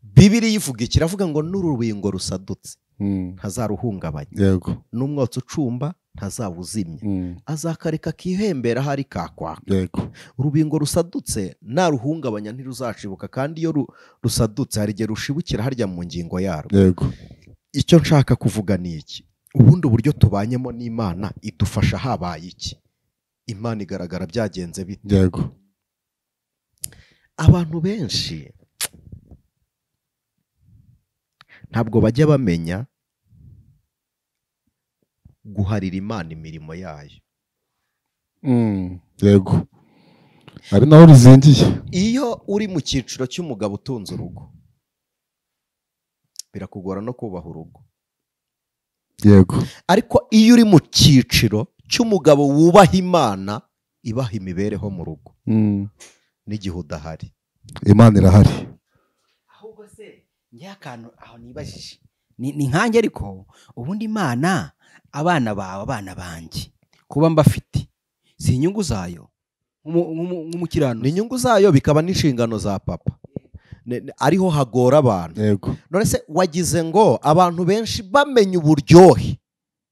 Bibiliya ivuga iki? Iravuga ngo n'urubingo rusadutse ntazaruhungabanya, yego, n'umwotsi ucumba ntazawuzimya, azakareka kihembera hari kakwaka. Yego, urubingo rusadutse naruhungabanya ntiruzacibuka, kandi iyo rusadutse hari igihe rushibukira harya mu ngingo yarwo. Yego, icyo nshaka kuvuga ni iki: ubundi uburyo tubanyemo n'Imana idufasha habaye iki? Imana igaragara byagenze bite? Yego, abantu benshi ntabwo bajya bamenya guharira Imana imirimo yayo. Yego, ari naho ruzingiye. Iyo uri mu cyiciro cy'umugabo utunze urugo, birakugora no kubaha urugo. Yego, ariko iyo uri mu cyiciro cy'umugabo wubaha Imana, ibaha imibereho mu rugo, n'igihe udahari Imana irahari. Ahubwo se njye akantu aho nibajije ni nkanjye, ariko ubundi Imana abana bawe, abana banjye kuba mbafite si inyungu zayo nk'umukiranuzi, ni inyungu zayo, bikaba n'inshingano za papa. Ariho hagora abantu. Yego, none se wagize ngo abantu benshi bamenye uburyohe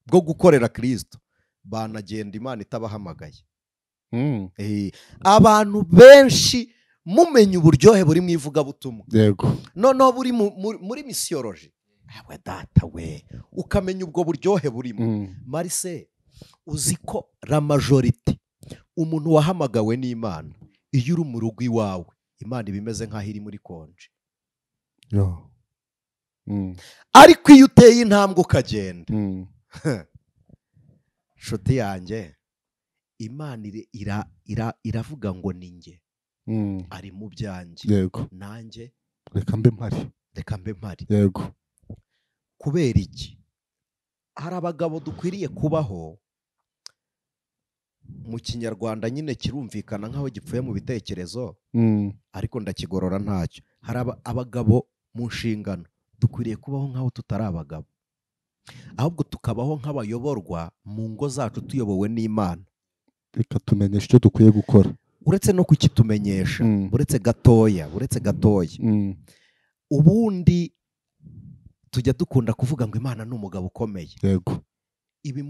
bwo gukorera Kristo banagenda Imana itabahamagaye. Abantu benshi mumenye uburyohe buri mu ivugabutumwa, yego, noneho buri muri misiyoloji, we data we, ukamenya ubwo buryohe burimo. Marise, uzi ko la majorité umuntu wahamagawe n'Imana, iyo uri mu rugo iwawe Imana ibimeze nkaho iri muri konje. Ariko iyo uteye intambwe ukagenda, nshuti yanjye, Imana iravuga ngo ni njye, ari mu byanjye, yego, nanjye reka mbe mpari, reka mbe mpari. Yego, kubera iki? Hari abagabo dukwiriye kubaho mu Kinyarwanda nyine kirumvikana nkaho gipfuye mu bitekerezo, ariko ndakigorora ntacyo. Hari abagabo mu nshingano dukwiriye kubaho nkaho tutari abagabo, ahubwo tukabaho nk'abayoborwa mu ngo zacu tuyobowe n'Imana. Reka tumenyeshe icyo dukwiye gukora, uretse no kukitumenyesha, uretse gatoya, uretse gatoya. Ubundi tujya dukunda kuvuga ngo Imana ni umugabo ukomeye. Yego, ibi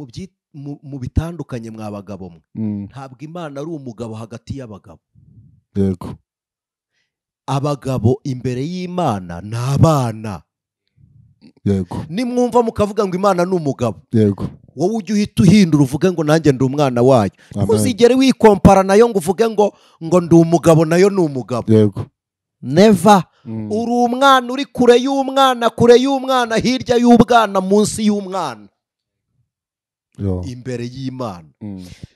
mu bitandukanye mwa bagabo mwe, ntabwo Imana ari umugabo hagati y'abagabo. Yego, abagabo imbere y'Imana ni abana. Yego, nimwumva mukavuga ngo Imana ni umugabo, yego, wowe ujye uhita uhindura uvuge ngo nanjye ndi umwana wayo. Ntuzigere wikompara nayo ngo uvuge ngo ndi umugabo nayo ni umugabo. Yego, never. Uri umwana uri kure y'umwana, kure y'umwana, hirya y'ubwana, munsi y'umwana, imbere y'Imana.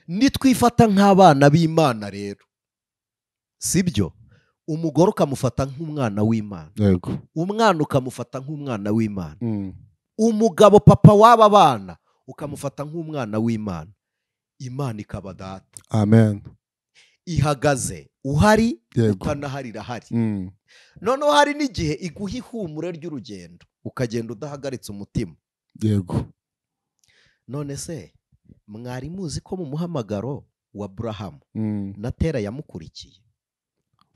Nitwifata nk'abana b'Imana rero, sibyo? Umugore ukamufata nk'umwana w'Imana, yego, umwana ukamufata nk'umwana w'Imana, umugabo papa w'aba bana ukamufata nk'umwana w'Imana, Imana ikaba data. Amen. Ihagaze uhari utanahari irahari. Noneho hari n'igihe iguha ihumure ry'urugendo ukagenda udahagaritse umutima. Yego, None se mwari muzi ko mu muhamagaro wa Aburahamu na Tera yamukurikiye?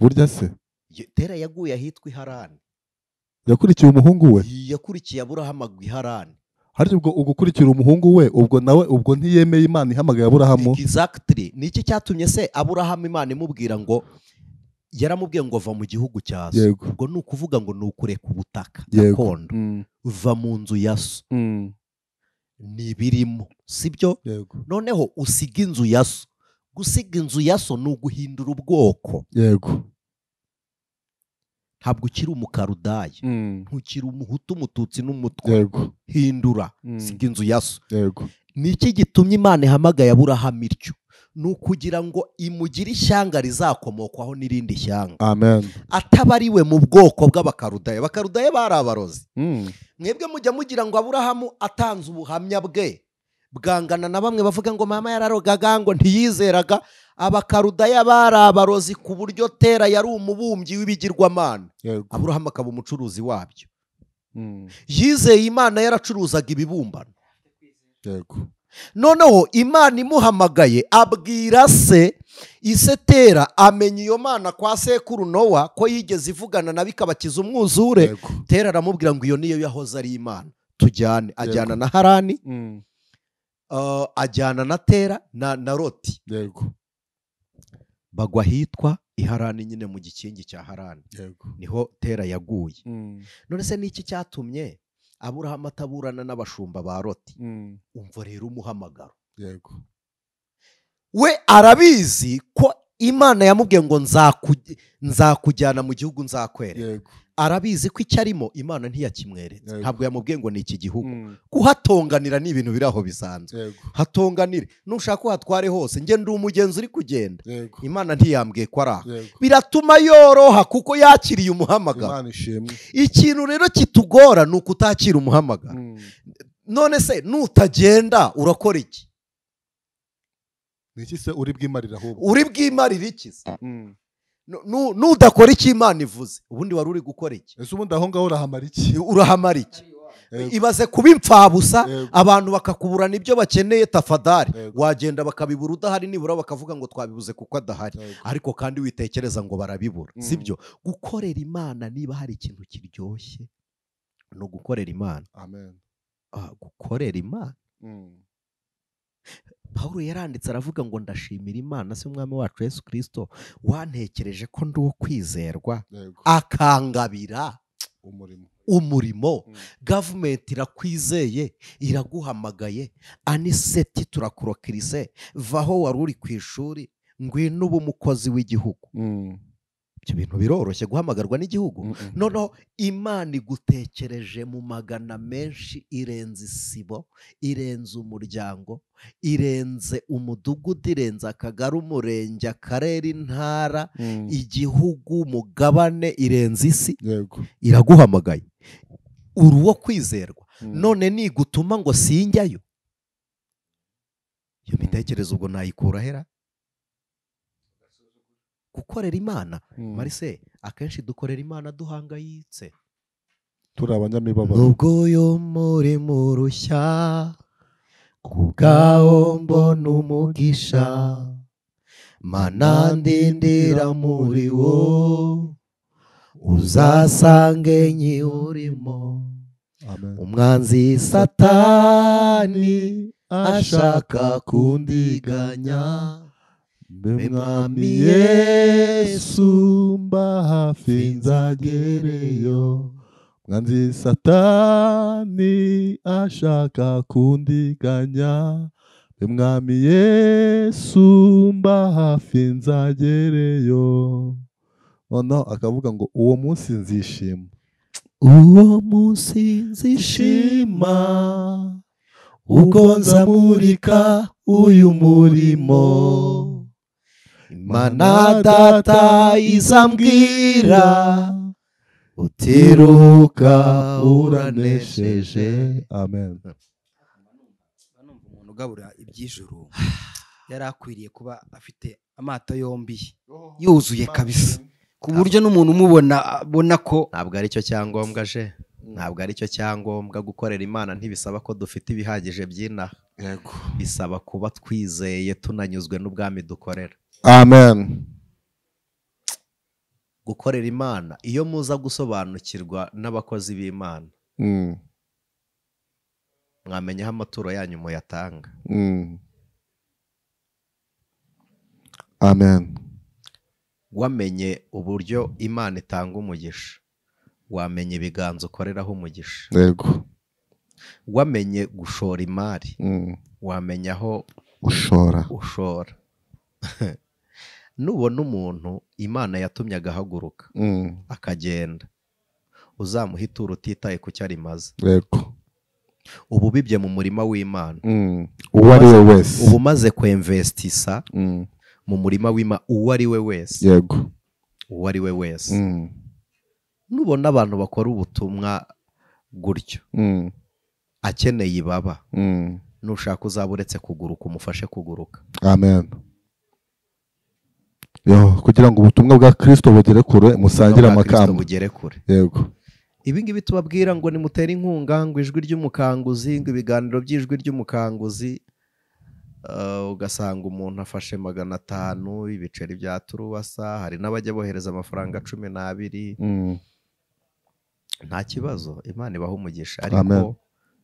Burya se Tera yaguye ahitwa i Harani. Yakurikiye umuhungu we? Yakurikiye Aburahamu agwa i Harani. Harya ubwo ugukurikira umuhungu we, ubwo nawe ubwo ntiyemeye Imana ihamagaye Aburahamu? Exactly. Ni iki cyatumye se Aburahamu Imana imubwira ngo, yaramubwiye ngo va mu gihugu cya so? Ubwo ni ukuvuga ngo ni ukureka ubutaka gakondo, uva mu nzu ya so n'ibirimo, sibyo? Noneho usiga inzu ya so. Gusiga inzu ya so ni uguhindura ubwoko. Yego. Ntabwo ukiri umukarudaya, ntukiri umuhutu, umututsi n'umutwa. Yego. Hindura, siga inzu ya so. Yego. Ni iki gitumye Imana ihamagaye Aburahamu ityo? Ni ukugira ngo imugire ishyanga rizakomokwaho n'irindi shyanga. Amen. Atabariwe mu bwoko bw'abakarudaya. Abakarudaya bari abarozi. Mwebwe mujya mugira ngo Aburahamu atanze ubuhamya bwe bwangana na bamwe bavuga ngo mama yararogaga, ngo ntiyizeraga. Abakarudaya bari abarozi ku buryo Tera yari umubumbyi w'ibigirwamana, Aburahamu akaba umucuruzi wabyo. Yizeye Imana, yaracuruzaga ibibumbano. Yego. Noneho Imana imuhamagaye abwira se, ise Tera amenya iyo Mana kwa sekuru Nowa ko yigeze ivugana na bikabakiza umwuzure. Tera aramubwira ngo iyo niyo yahoze ari Imana, tujyane. Ajyana na Harani, ajyana na Tera na Loti. Yego. Bagwa hitwa i Harani nyine, mu gikingi cya Harani. Yego. Niho Tera yaguye. None se niki cyatumye Aburahamu ataburana n'abashumba ba Loti? Umva rero umuhamagaro. Yego. We arabizi ko Imana yamubwiye ngo nzakujyana mu gihugu nzakwereka. Yego. Arabizi ko icyo arimo Imana ntiyakimweretse. Ntabwo yamubwiye ngo ni iki gihugu. Kuhatonganira ni ibintu biri aho bisanzwe. Hatonganire, nushaka uhatware hose, nge ndi umugenzi uri kugenda. Imana ntiyambwiye ko ari aho. Biratuma yoroha kuko yakiriye umuhamagaro. Imana ishimwe. Ikintu rero kitugora ni ukutakira umuhamagaro. None se nutagenda urakora iki? Ni iki se uri bwimarira ahubwo? Uri bwimarira iki se? Nudakora icyo Imana ivuze, ubundi wari uri gukora iki? Ese ubundi aho ngaho urahamara iki? Urahamara iki? Ibaze kuba impfabusa, abantu bakakuburana ibyo bakeneye tafadari, wagenda bakabibura udahari, nibura bakavuga ngo twabibuze kuko adahari. Ariko kandi witekereza ngo barabibura, sibyo? Gukorera Imana, niba hari ikintu kiryoshye no gukorera Imana. Amen. Gukorera Imana. Paulo yaranditse aravuga ngo ndashimira Imana se umwami wacu Yesu Kristo wantekereje ko ndi uwo kwizerwa, akangabira umurimo. Government irakwizeye, iraguhamagaye, aniseti turakurokirise, vaho wari uri ku ishuri, ngwino ubu umukozi w'igihugu. Ibyo bintu biroroshye guhamagarwa n'igihugu. Noneho Imana igutekereje mu magana menshi, irenze isibo, irenze umuryango, irenze umudugudu, irenze akagari, umurenge, akarere, intara, igihugu, umugabane, irenze isi. Iraguhamagaye, uri uwo kwizerwa. None nigutuma ngo sinjyayo, iyo mitekerereze ubwo nayikura hera? Gukorera Imana, Marise, akenshi dukorera Imana duhangayitse, turi abanyamibabaro. Nubwo uyu murimo urushya, kubwawo mbona umugisha, Mana ndindira muri wo, uzasange nyiwurimo. Umwanzi Satani ashaka kundiganya, Mwami Yesu mba hafi nzagereyo. Mwanzi Satani ashaka kundiganya, Mwami Yesu mba hafi nzagereyo. Noneho akavuga ngo uwo munsi nzishima. Uwo munsi nzishima, ubwo nzamurika uyu murimo. Imana data izambwira, utiruka uranesheje. Amen. Umuntu ugabura iby'ijuru yari akwiriye kuba afite amato yombi yuzuye kabisa, ku buryo n'umuntu umubona abona ko ntabwo ari cyo cyangombwa je, ntabwo ari cyo cyangombwa. Gukorera Imana ntibisaba ko dufite ibihagije by'inaha. Yego. Bisaba kuba twizeye tunanyuzwe n'ubwami dukorera. Amen. Gukorera Imana, iyo muza gusobanukirwa n'abakozi b'Imana, mwamenya aho amaturo yanyu muyatanga. Amen. Wamenye uburyo Imana itanga umugisha, wamenye ibiganza ukoreraho umugisha. Yego. Wamenye gushora imari, wamenya aho ushora. Nubona umuntu Imana yatumye agahaguruka akagenda, uzamuha ituro utitaye ku cyo arimaze. Yego. Ubu bibye mu murima w'Imana. Uwo ari we wese. Ubu umaze kwemvestisa mu murima w'Imana, uwo ari we wese. Yego. Uwo ari we wese. Nubona abantu bakora ubutumwa gutyo, akeneye ibaba, nushaka uzaba uretse kuguruka umufashe kuguruka. Amen. Yo, kugira ngo ubutumwa bwa Kristo bugere kure, musangire amakamba. Bugere kure. Yego. Ibi ngibi tubabwira ngo nimutere inkunga, ngo ijwi ry'umukanguzi, ngo ibiganiro by'ijwi ry'umukanguzi, ugasanga umuntu afashe 500 ibiceri bya turuwasa, hari n'abajya bohereza amafaranga 12. Nta kibazo, Imana ibaha umugisha, ariko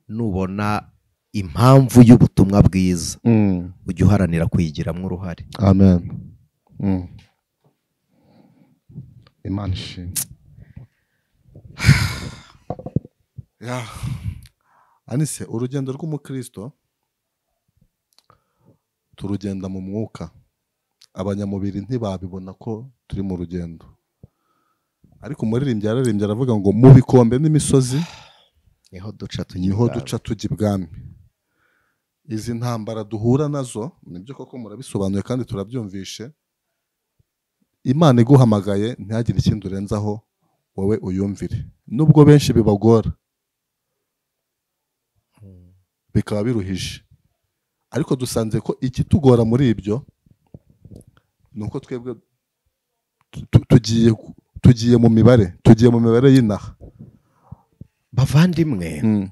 nubona impamvu y'ubutumwa bwiza, ujye uharanira kuyigiramo uruhare. Amen. Imana ishimwe. Ya. Anise, urugendo rw'umukristo turugenda mu mwuka. Abanyamubiri ntibabibona ko turi mu rugendo. Ariko umuririmbyi yararirimbye aravuga ngo mu bikombe n'imisozi niho duca tujya ibwami. Izi ntambara duhura nazo nibyo koko murabisobanuye kandi turabyumvishe. Imana iguhamagaye ntihagire ikindi urenzaho, wowe uyumvire. Nubwo benshi bibagora bikaba biruhije, ariko dusanze ko ikitugora muri ibyo nuko twebwe tugiye mu mibare, tugiye mu mibare y'inaha. Bavandimwe,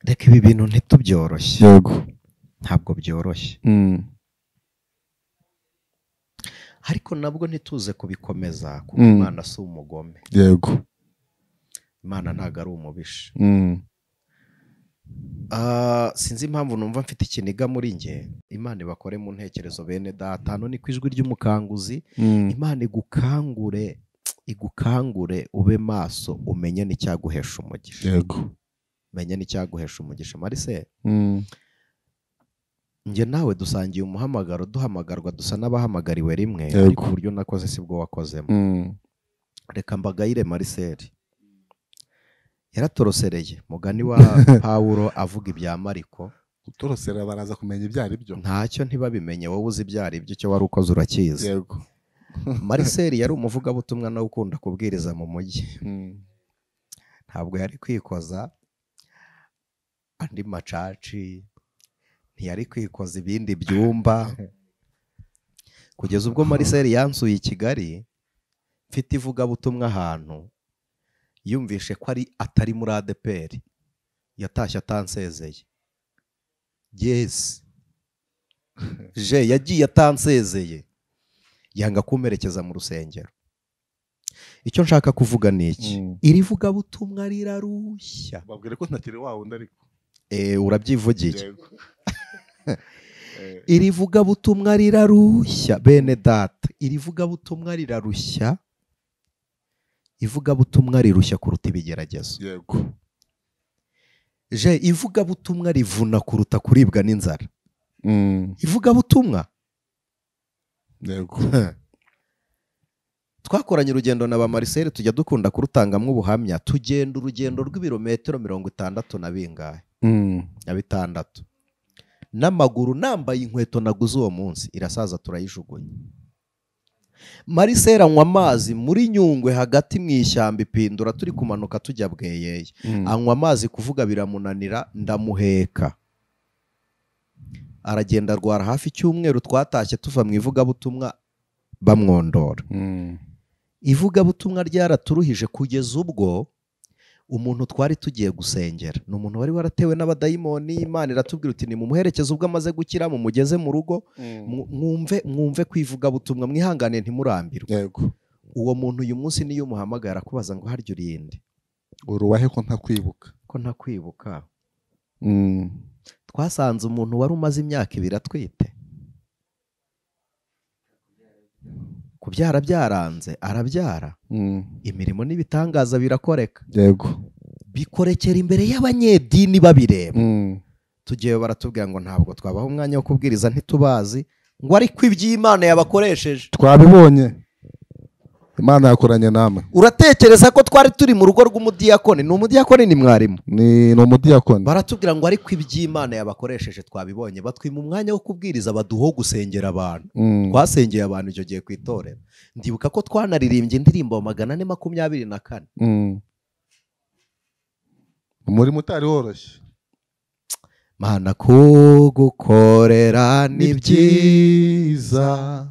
reka ibi bintu ntitubyoroshye. Yego. Ntabwo byoroshye. Ariko nabwo ntituze kubikomeza, kuko Imana si umugome. Yego. Imana ntago ari umubisha. Sinzi impamvu numva mfite ikiniga muri nge. Imana ibakore mu ntekerezo bene data. Hano ni ku ijwi ry'umukanguzi. Imana igukangure, igukangure ube maso, umenye n'icyaguhesha umugisha. Yego. Menye n'icyaguhesha umugisha. Marise, nge nawe dusangiye umuhamagaro, duhamagarwa dusa n'abahamagariwe rimwe, ariko uburyo nakoze sibwo wakozemo. Reka mbagayire Marcel. Yaratorosereye mugani wa Paulo avuga ibya Mariko. Gutorosera baraza kumenya ibyo ari byo. Ntacyo ntibabimenye, wowe uzi ibyo ari byo, icyo wari ukoze urakizi. Yego. Marcel yari umuvugabutumwa nawe ukunda kubwiriza mu mujyi. Ntabwo yari kwikoza andi macaci, ntiyari kwikoza ibindi byumba. Kugeza ubwo Marcel yansuye i Kigali mfite ivugabutumwa ahantu, yumvishe ko ari atari muri ADPR, yatashye atansezeye. Yes. Je yagiye atansezeye, yanga kumperekeza mu rusengero. Icyo nshaka kuvuga ni iki? Iri vugabutumwa rirarushya. Babwire ko ntakiri wawe undi ariko. Urabyivugiye. Iri vugabutumwa rirarushya bene data. Iri vugabutumwa rirarushya. Ivugabutumwa rirushya kuruta ibigeragezo. Yego. Je ivugabutumwa rivuna kuruta kuribwa n'inzara. Ivugabutumwa. Yego. Twakoranye urugendo na ba Marcel, tujya dukunda kurutangamwe ubuhamya, tugenda urugendo rw'ibirometero 60 na bingahe? Na 6. N'amaguru, nambaye inkweto naguze uwo munsi, irasaza turayijugunya. Marcel anywa amazi muri Nyungwe hagati mu ishyamba ipindura, turi kumanuka tujya Bweyeye. Anywa amazi kuvuga biramunanira, ndamuheka. Aragenda arwara hafi icyumweru, twatashye tuva mu ivugabutumwa bamwondora. Ivugabutumwa ryaraturuhije kugeza ubwo Umuntu twari tugiye gusengera ni umuntu wari waratewe n'abadayimoni. Imana iratubwira uti nimumuherekeze ubwo amaze gukira, mumugeze mu rugo, mwumve kwivugabutumwa, mwihangane ntimurambirwe. Yego. Uwo muntu uyu munsi niyo umuhamagara akubaza ngo harya urinde, urubahe ko ntakwibuka, ko ntakwibuka. Twasanze umuntu wari umaze imyaka 2 atwite, kubyara byaranze, arabyara, imirimo n'ibitangaza birakoreka. Yego. Bikorekera imbere y'abanyedini babireba. Tugiye baratubwira ngo ntabwo twabaho umwanya wo kubwiriza ntitubazi, ngo ariko iby'Imana yabakoresheje twabibonye, Imana yakoranye namwe. Uratekereza ko twari turi mu rugo rw'umudiyakoni? Ni umudiyakoni, ni mwarimu, ni umudiyakoni. Baratubwira ngo ariko iby'Imana yabakoresheje twabibonye, batwima umwanya wo kubwiriza, baduho gusengera abantu. Twasengeye abantu icyo gihe ku itorero. Ndibuka ko twanaririmbye indirimbo 424. Umurimo utari woroshye. Mana kugukorera ni byiza,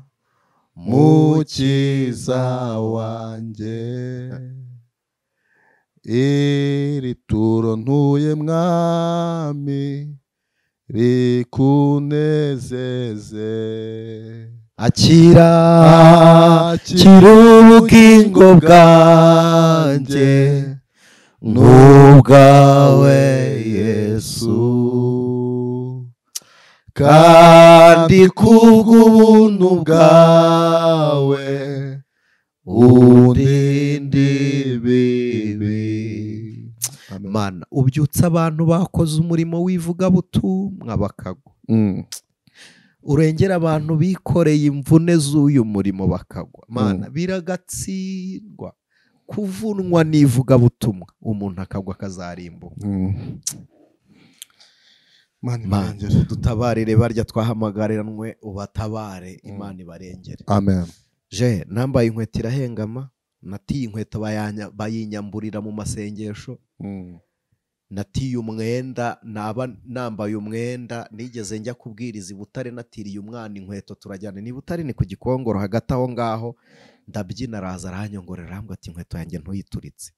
Mukiza wanjye, iri turo ntuye mwami rikunezeze, akira akira ubugingo bwanjye n'ubwawe Yesu, kandi kubw'ubuntu bwawe undinde ibibi. Mana ubyutsa abantu bakoze umurimo w'ivugabutumwa bakagwa, urengera abantu bikoreye imvune z'uyu murimo bakagwa. Mana biragatsindwa kuvunwa n'ivugabutumwa, umuntu akagwa akazarimbuka. Mana dutabarire barya twahamagariranwe, ubatabare, Imana ibarengere. Amen. Je nambaye inkweto irahengama, natiye inkweto bayinyamburira mu masengesho. Natiye umwenda, naba nambaye umwenda, nigeze njya kubwiriza i Butare natiriye umwana inkweto turajyana. Ni Butare ni ku Gikongoro hagati aho ngaho, ndabyina araza aranyongorera arambwira ati inkweto yanjye ntuyituritse.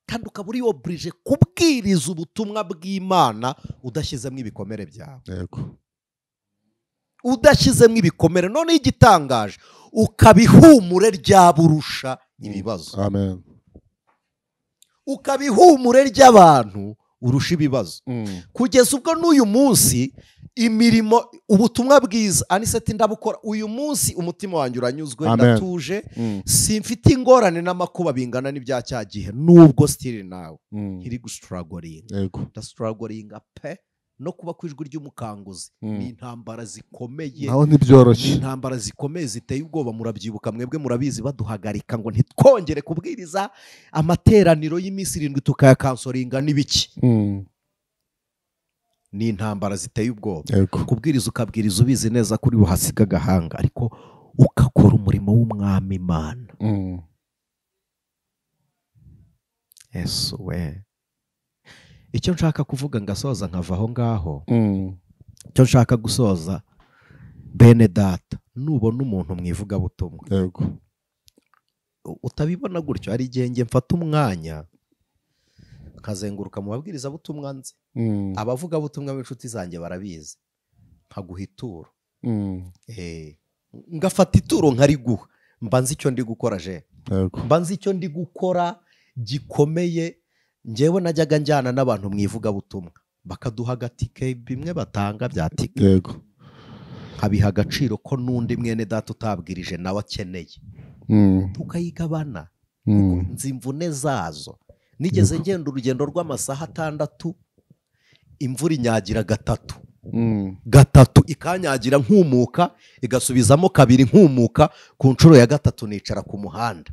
Kandi ukaba uri oburije kubwiriza ubutumwa bw'Imana udashyizemo ibikomere byawe. Yego. Udashyizemo ibikomere. None igitangaje ukabihumure ryaburusha ibibazo. Amen. Ukabihumure ry'abantu urusha ibibazo. Kugeza ubwo n'uyu munsi imirimo ubutumwa bwiza Aniseti ndabukora uyu munsi, umutima wanjye uranyuzwe, ndatuje, simfite ingorane n'amakuba bingana n'ibya cya gihe, nubwo still nawe nkiri gustruggling. Ndastrugglinga pe, no kuba ku ijwi ry'umukanguzi ni intambara zikomeye, naho ntibyoroshye, ni intambara zikomeye ziteye ubwoba. Murabyibuka mwebwe murabizi, baduhagarika ngo ntitwongere kubwiriza amateraniro y'iminsi 7 tukayakansoringa n'ibiki. Ni intambara ziteye ubwoba. Kubwiriza ukabwiriza ubizi neza kuri buhasiga agahanga, ariko ukakora umurimo w'Umwami Imana. Yesu we. Icyo nshaka kuvuga ngasoza nkava aho ngaho, icyo nshaka gusoza bene data, nubona umuntu mwivugabutumwa utabibona gutyo, hari igihe njye mfata umwanya nkazenguruka mu babwirizabutumwa nzi, abavugabutumwa b'inshuti zanjye barabizi, nkaguha ituro, ngafata ituro nkariguha, mba nzi icyo ndi gukora je, mba nzi icyo ndi gukora gikomeye. Njyewe najyaga njyana n'abantu mu ivugabutumwa bakaduha agatike, bimwe batanga bya tike, yego, nkabiha agaciro ko n'undi mwene data utabwirije nawe akeneye, tukayigabana. Nzi imvune zazo. Nigeze ngenda urugendo rw'amasaha 6, imvura inyagira gatatu ikanyagira nkumuka, igasubizamo 2 nkumuka, ku nshuro ya 3 nicara ku muhanda.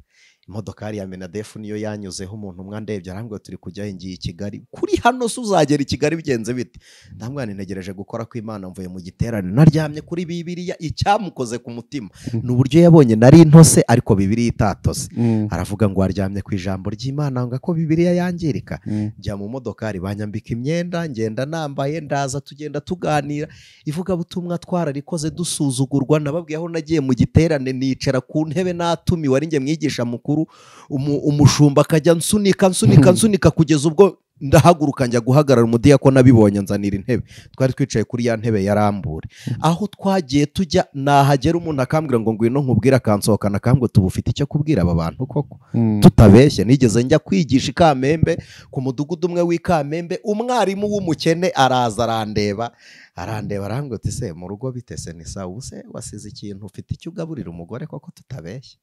Imodokari ya Menadefu niyo yanyuzeho, umuntu umwe andebye arambwira turi kujya ngiye i Kigali, kuri hano se uzagera i Kigali bigenze bite? Ndamwana ntegereje gukora kw'Imana, mvuye mu giterane naryamye kuri Bibiliya, icyamukoze ku mutima ni uburyo yabonye nari ntose ariko Bibiliya itatose. Aravuga ngo aryamye ku ijambo ry'Imana ngo ko Bibiliya yangirika. Njya mu modokari banyambika imyenda, ngenda nambaye, ndaza tugenda tuganira ivugabutumwa twararikoze dusuzugurwa. Nababwiye aho nagiye mu giterane nicara ku ntebe natumiwe ari njye mwigisha mukuru. mukuru, umushumba akajya nsunika nsunika nsunika kugeza ubwo ndahaguruka njya guhagarara. Umudiyakoni abibonye nzanira intebe, twari twicaye kuri ya ntebe yarambure. Aho twagiye tujya nahagera umuntu akambwira ngo ngwino nkubwire, akansohokana akambwira tuba ufite icyo kubwira aba bantu koko. Tutabeshye nigeze njya kwigisha i Kamembe ku mudugudu umwe w'i Kamembe, umwarimu w'umukene araza arandeba arambwira ati se mu rugo bitese ni sawa, ubuse wasize ikintu ufite icyo ugaburira umugore koko tutabeshye.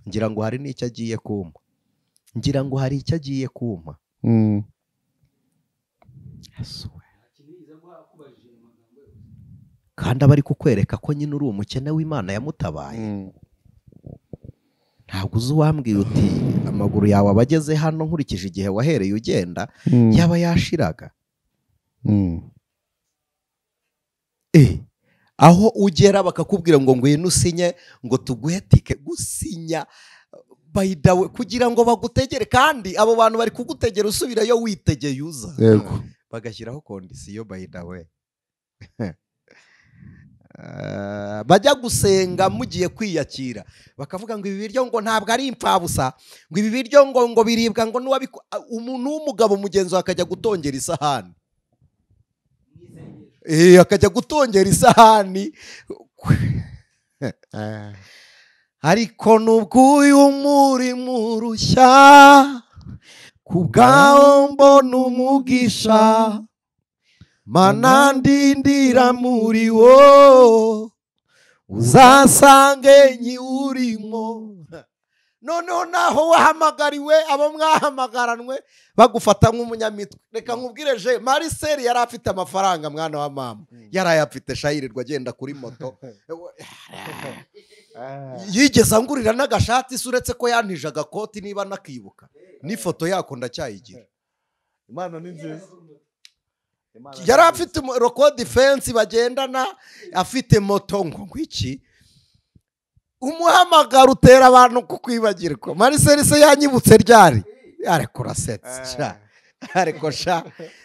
Ngira ngo hari n'icyo agiye kumpa, ngira ngo hari icyo agiye kumpa. Kandi abari kukwereka ko nyine uri umukene w'Imana yamutabaye. Ntabwo uzi uwambwiye uti amaguru yawe abageze hano nkurikije igihe wahereye ugenda yaba yashiraga. Aho ugera bakakubwira ngo ngwino usinye ngo tuguhe tike, gusinya by the way kugira ngo bagutegere, kandi abo bantu bari kugutegera usubirayo witegeye uza. Yego. Bagashyiraho kondisiyo by the way. Bajya gusenga mugiye kwiyakira bakavuga ngo ibi biryo ngo ntabwo ari impfabusa, ngo ibi biryo ngo biribwa ngo n'uwabiko. Umuntu w'umugabo mugenzi we akajya gutongera isahani, akajya gutongera isahani. Ariko nubwo uyu murimo urushya, kubwawo mbona umugisha, Mana ndindira muri wo, uzasange nyiwurimo. Noneho naho wahamagariwe, abo mwahamagaranwe bagufata nk'umunyamitwe. Reka nkubwire je, Marcel yari afite amafaranga mwana wa mama, yarayafite shayirirwa agenda kuri moto. Yigeze angurira n'agashati se, uretse ko yantije agakoti niba nakibuka, n'ifoto yako ndacyayigira. Imana ni nziza. Yari afite roko defense bagendana, afite moto ngo ngwiki. Umuhamagaro utera abantu kukwibagirwa. Marcel se yanyibutse ryari? Ariko urasetse sha, ariko sha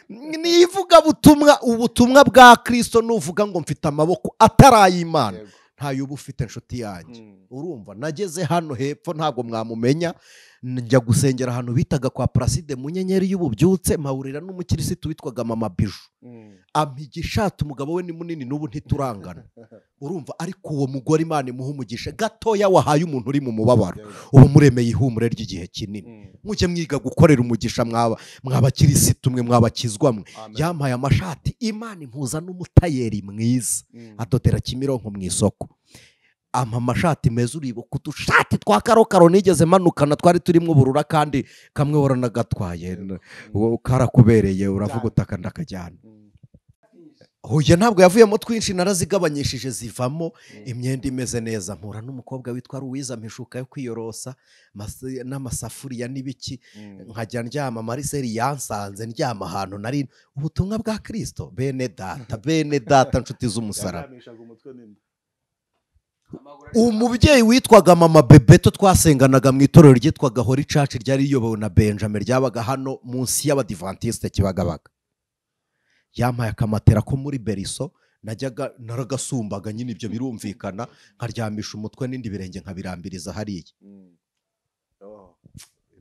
nivuga butumwa, ubutumwa bwa Kristo nuvuga ngo mfite amaboko atarayimana, ntayo uba ufite inshuti yanjye. Urumva nageze hano hepfo ntabwo mwamumenya, njya gusengera ahantu bitaga kwa Placide mu nyenyeri y'ububyutse, mpahurira n'umukirisitu witwaga Mama Biju. Ampa igishati, umugabo we ni munini n'ubu ntiturangana. Urumva ariko uwo mugore Imana imuha umugisha gatoya wahaye umuntu uri mu mubabaro, ubu muremeye ihumure ry'igihe kinini. Mujye mwiga gukorera umugisha mwaba mwabakirisitu mwe, mwabakizwa mwe. Yampaye amashati, Imana impuza n'umutayeri mwiza adodera Kimironko mu isoko. Ampa amashati meza, uribuka udushati twa karokaro nigeze manukana twari turimo uburura, kandi kamwe waranagatwaye karakubereye, uravuga utaka ndakajyana. Huye ntabwo yavuyemo twinshi, narazigabanyishije zivamo imyenda imeze neza. Mpura n'umukobwa witwa Ruwiza, mpishuka yo kwiyorosa n'amasafuriya n'ibiki, nkajya ndyama. Marcel yansanze ndyama ahantu nari. Ubutumwa bwa Kristo, bene data, bene data nshuti z'umusaraba. Umubyeyi witwaga Mama Bebeto twasenganaga mu itorero ryitwaga Holy Church ryari riyobowe na Benjamin, ryabaga hano munsi y'Abadivantiste Kibagabaga. Yampaye akamatera ko muri Beriso, najyaga naragasumbaga nyine, ibyo birumvikana, nkaryamisha umutwe n'indi birenge nkabirambiriza hariya.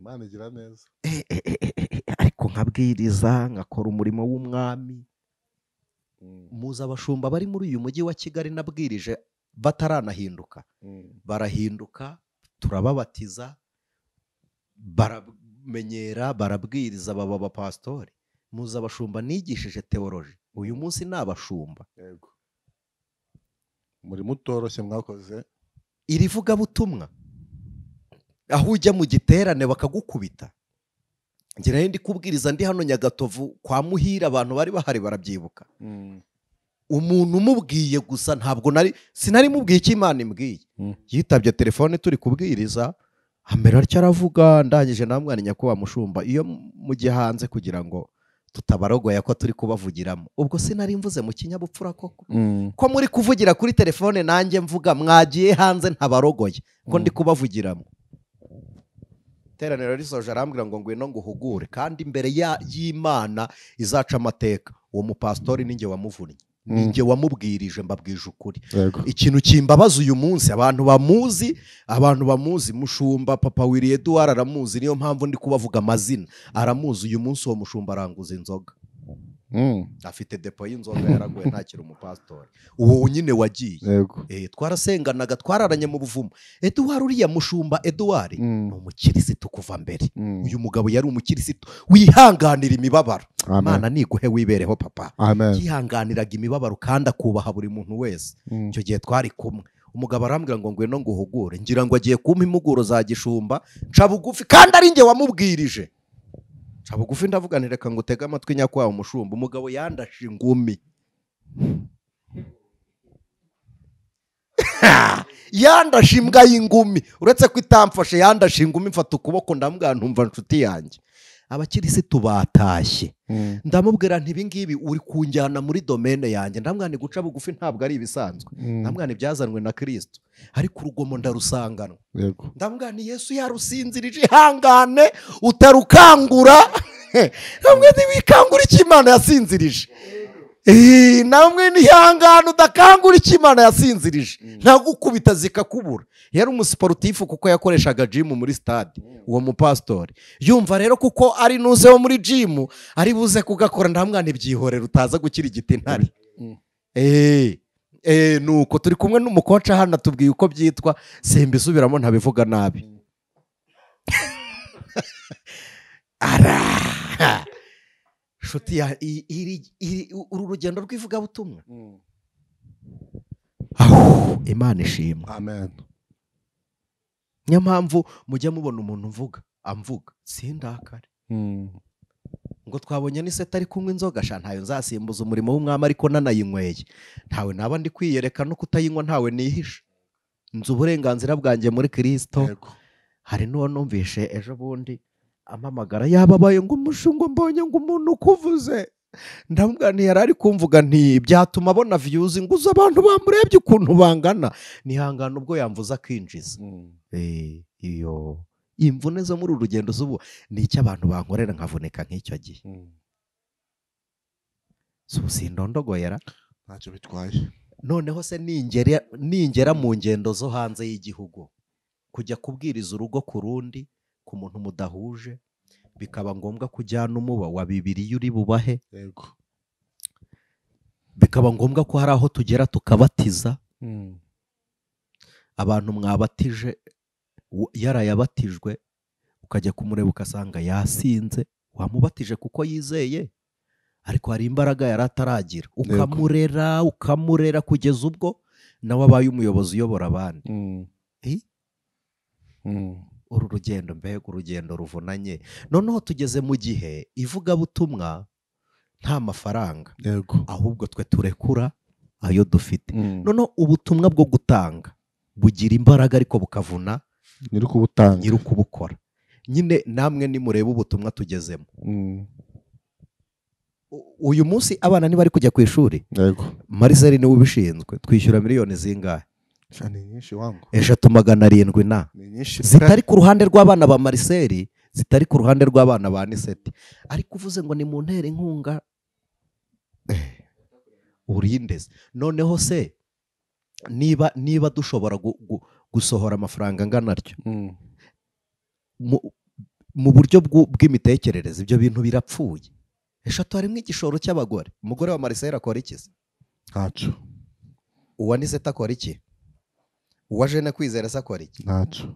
Imana igira neza. Ariko nkabwiriza nkakora umurimo w'umwami. Muzi abashumba bari muri uyu mujyi wa Kigali nabwirije bataranahinduka, barahinduka, turababatiza, baramenyera, barabwiriza, baba abapasitori. Muzi abashumba nigishije teoloji, uyu munsi ni abashumba. Yego. Umurimo utoroshye mwakoze. Iri vugabutumwa aho ujya mu giterane bakagukubita. Njye nari ndi kubwiriza ndi hano Nyagatovu kwa Muhira, abantu bari bahari barabyibuka. Umuntu umubwiye gusa, ntabwo nari sinari mubwiye icyo Imana imbwiye. Yitabye telefone turi kubwiriza, amera atyo aravuga, ndangije namwana nyakubahwa mushumba, iyo mujye hanze kugira ngo tutabarogoya ko turi kubavugiramo. Ubwo sinari mvuze mu kinyabupfura koko, ko muri kuvugira kuri telefone nanjye mvuga mwagiye hanze ntabarogoye ko ndi kubavugiramo. Iteraniro risoje arambwira ngo ngwino nguhugure, kandi imbere y'Imana izaca amateka. Uwo mupasitori ninjye wamuvunnye. Ninjye wamubwirije, mbabwije ukuri. Ikintu kimbabaza uyu munsi, abantu bamuzi mushumba Papa Willy Edouard aramuzi, niyo mpamvu ndi kubavuga amazina, aramuzi. Uyu munsi uwo mushumba aranguza inzoga. Afite depo y'inzoga, yaraguye ntakiri umupasitori. Uwo nyine wagiye. Twarasenganaga, twararanye mu buvumo. Edouard, uriya mushumba Edouard ni umukirisitu kuva mbere. Uyu mugabo yari umukirisitu wihanganira imibabaro. Imana niguhe wibereho papa. Yihanganiraga imibabaro kandi akubaha buri muntu wese. Icyo gihe twari kumwe. Umugabo arambwira ngo ngwino nguhugure, ngira ngo agiye kumpa impuguro za gishumba, nca bugufi kandi ari njye wamubwirije. Nca bugufi ndavuga nti reka ngutege amatwi nyakwawe umushumba. Umugabo yandashe ingumi. Yandashe imbwa y'ingumi, uretse ko itamfashe yandashe ingumi, mfata ukuboko ndamubwira ntumva nshuti yanjye, abakirisitu batashye. Ndamubwira nti ibi ngibi uri kunjyana muri domene yanjye. Ndamubwira nti guca bugufi ntabwo ari ibisanzwe. Ndamubwira nti byazanwe na Kristo, ariko urugomo ndarusanganwa. Ndamubwira nti Yesu yarusinzirije, ihangane utarukangura. Ndamubwira nti wikangura icyo Imana yasinzirije. Namwe nihangane udakangura icyo Imana yasinzirije, ntagukubita zikakubura. Yari umusiporutifu kuko yakoreshaga gym muri stade, uwo mupasitori. Yumva rero kuko ari nuze wo muri gym ari buze kugakora. Ndamwana ibyihorera utaza gukira igiti ntari. Nuko turi kumwe n'umukoca hano atubwiye uko byitwa, simbisubiramo ntabivuga nabi. Ara shuti ya uru rugendo rw'ivugabutumwa. Aho Imana ishimwe. Amen. Niyo mpamvu mujya mubona umuntu mvuga amvuga sindakare. Ngo twabonye n'iseta ari kunywa inzoga, sha ntayo nzasimbuza umurimo w'umwami, ariko nanayinyweye. Ntawe naba ndi kwiyereka no kutayinywa, ntawe nihisha. Nzi uburenganzira bwanjye muri Kristo. Hari n'uwo numvishe ejo bundi amamagara yababaye ngo umushungo mbonye ngo umuntu ukuvuze. Ndamubwira nti yari ari kumvuga nti byatuma abona views, nguza abantu bamurebye ukuntu bangana. Nihangana ubwo yamvuza akinjiza. Iyo imvune zo muri uru rugendo z'ubu ni icyo abantu bankorera nkavunika nk'icyo gihe. Sindondogoyera ntacyo bitwaye. Noneho se ningera mu ngendo zo hanze y'igihugu, kujya kubwiriza urugo ku rundi, ku muntu mudahuje, bikaba ngombwa kujyana umuba wa Bibiliya uri bubahe. Bikaba ngombwa ko hari aho tugera tukabatiza. Abantu mwabatije yarayabatijwe, ukajya kumureba ugasanga yasinze, wamubatije kuko yizeye, ariko hari imbaraga yarataragira. Ukamurera ukamurera kugeza ubwo nawe abaye umuyobozi uyobora abandi. Uru rugendo mbega urugendo ruvunanye. Noneho tugeze mu gihe ivugabutumwa nta mafaranga, ahubwo twe turekura ayo dufite. Noneho ubutumwa bwo gutanga bugira imbaraga ariko bukavuna nyiri kubukora. Nyine namwe nimureba ubutumwa tugezemo. Uyu munsi abana ntibari kujya ku ishuri. Mariseli niwe ubishinzwe, twishyura miliyoni zingahe? 3700 na zitari ku ruhande rw'abana ba Mariseli, zitari ku ruhande rw'abana ba Niseti. Ariko uvuze ngo ni mu ntere inkunga urindeze. Noneho se niba dushobora gusohora amafaranga angana atyo mu buryo bw'imitekerereze, ibyo bintu birapfuye. 3 harimo igishoro cy'abagore. Umugore wa Mariseli akora iki? Ntacyo. Uwa Niseti akora iki? Uwa Jene Kwizera se akora iki? Ntacyo.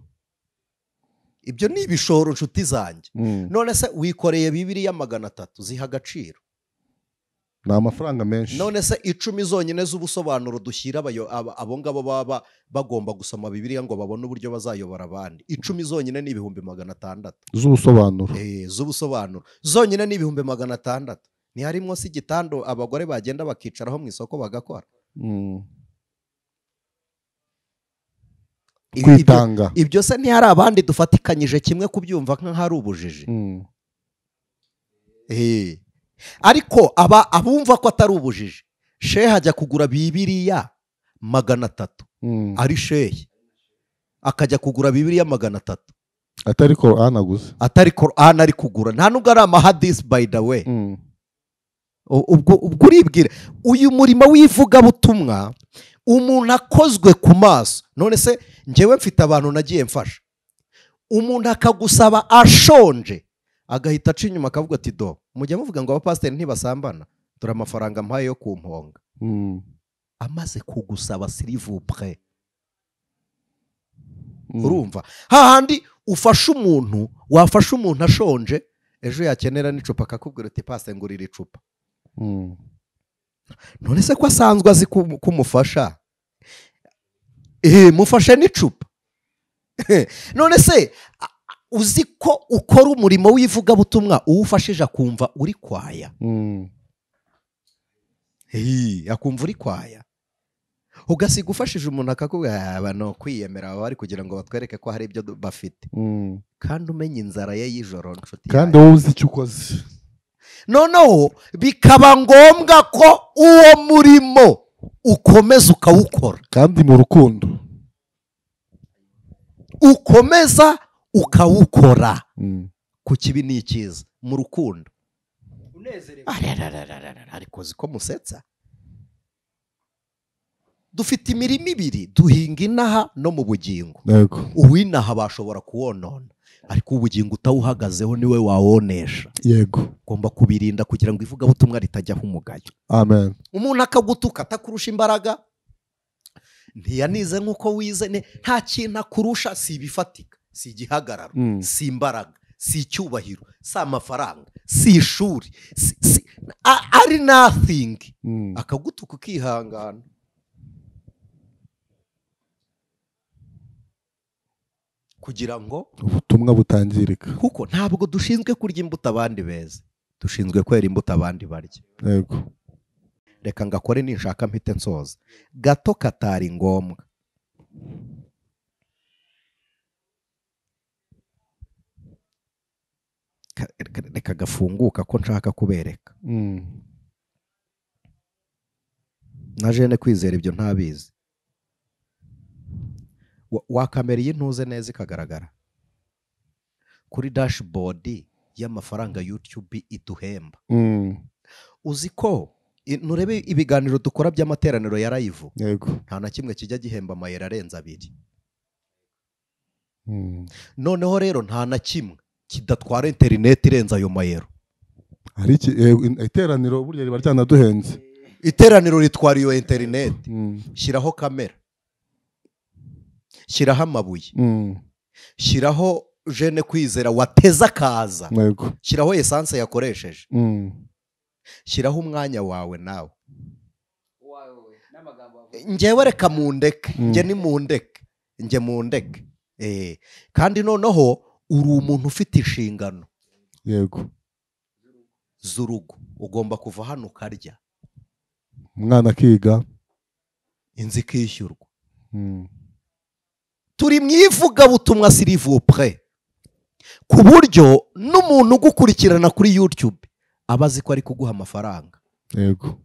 Ibyo ni ibishoro nshuti zanjye. None se wikoreye Bibiliya 300 ziha agaciro? Ni amafaranga menshi. None se 10 zonyine z'ubusobanuro dushyira abo ngabo baba bagomba gusoma Bibiliya ngo babone uburyo bazayobora abandi, 10 zonyine ni 600,000 z'ubusobanuro. Z'ubusobanuro zonyine ni 600,000. Ni harimo si igitando abagore bagenda bakicaraho mu isoko bagakora. Kwitanga. Ibyo se ntihari abandi dufatikanyije kimwe kubyumva nk'aho ari ubujiji. Ariko abumva ko atari ubujiji, shehe ajya kugura Bibiliya 300 ari shehe akajya kugura Bibiliya 300 atari Qur'an aguze, atari Qur'an ari kugura, nta nubwo ari amahadisi by the way. Ubwo uribwira uyu murimo w'ivugabutumwa umuntu akozwe ku maso. None se njyewe mfite abantu nagiye mfasha, umuntu akagusaba ashonje agahita aca inyuma akavuga ati do mujya muvuga ngo abapasiteri ntibasambana, dore amafaranga mpaye yo kumponga. Amaze kugusaba s'il vous plaît. Urumva hahandi ufasha umuntu, wafasha umuntu ashonje, ejo yakenera n'icupa akakubwira uti pasiteri ngurira icupa. None se ko asanzwe azi kumufasha, mufashe n'icupa. None se uzi ko ukora umurimo w'ivugabutumwa uwufashije akumva uri kwaya, akumva uri kwaya, ugasiga ufashije umuntu akakubwira aba no kwiyemera bari kugira ngo batwereke ko hari ibyo bafite, kandi umenye inzara ye y'ijoro nshuti, kandi wowe uzi icyo ukoze. Noneho bikaba ngombwa ko uwo murimo ukomeza ukawukora, kandi mu rukundo ukomeza ukawukora ku kibi n'ikiza mu rukundo. Ariko ziko musetsa, dufite imirimo ibiri duhinga inaha no mu bugingo. Uwinaha bashobora kuwonona, ariko ubugingo utawuhagazeho niwe wawonesha. Yego, ugomba kubirinda kugira ngo ivugabutumwa ritajyaho umugayo. Amen. Umuntu akagutuka atakurusha imbaraga, ntiyanize nkuko wize, nta kintu akurusha, si ibifatika, si igihagararo, si imbaraga, si icyubahiro, si amafaranga, si ishuri, ari nothing. Akagutuka ukihangana. Kugira ngo ubutumwa butangirika, kuko ntabwo dushinzwe kurya imbuto abandi beza, dushinzwe kwera imbuto abandi barya. Yego, reka ngakore ninshaka mpite nsoza gato katari ngombwa. Reka gafunguka ko nshaka kubereka. Na jene kwizera ibyo ntabizi. Wa kamera y'intuze neza ikagaragara kuri dashboard y'amafaranga YouTube iduhemba. Uzi ko nurebe ibiganiro dukora by'amateraniro ya live, nta na kimwe kijya gihemba amayero arenze 2. Noneho rero nta na kimwe kidatwara internet irenze ayo mayero. Hari iteraniro burya riba ryanaduhenze, iteraniro ritwara iyo internet. Shyiraho kamera, shyiraho amabuye, shyiraho jene kwizera wateza akaza, shyiraho essence yakoresheje, shyiraho umwanya wawe nawe. Njyewe reka mundeke, njye ni mundeke, njye mundeke. Kandi noneho uri umuntu ufite inshingano. Yego, z'urugo. Ugomba kuva hano ukarya, umwana akiga, inzu ikishyurwa. Turi mu ivugabutumwa s'il vous plaît, ku buryo n'umuntu ugukurikirana kuri YouTube aba azi ko ari kuguha amafaranga. Yego,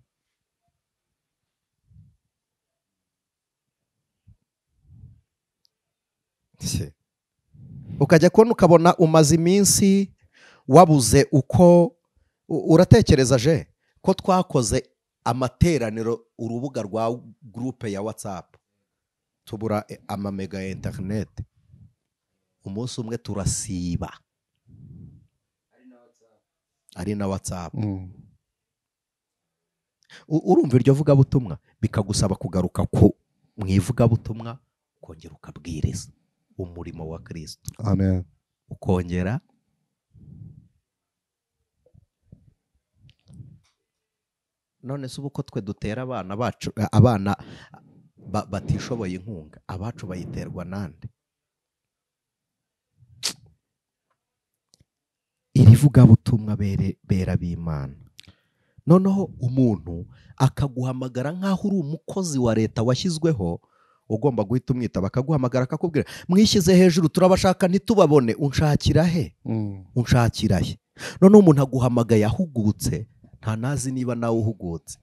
ukajya kubona ukabona umaze iminsi wabuze uko uratekereza je ko twakoze amateraniro urubuga rwa groupe ya WhatsApp tubura amamega ya internet, umunsi umwe turasiba ari na WhatsApp. Urumva iryo vugabutumwa bikagusaba kugaruka ku mu ivugabutumwa, ukongera ukabwiriza umurimo wa Kristo. Amen. Ukongera none se ubu ko twe dutera abana bacu, abana batishoboye inkunga, abacu bayiterwa nande? Iri vugabutumwa bera b'Imana. Noneho umuntu akaguhamagara nkaho uri umukozi wa leta washyizweho, ugomba guhita umwita, bakaguhamagara akakubwira mwishyize hejuru turabashaka ntitubabone, unshakira he? Unshakira he? Noneho umuntu aguhamagaye ahugutse, nta nazi niba nawe uhugutse.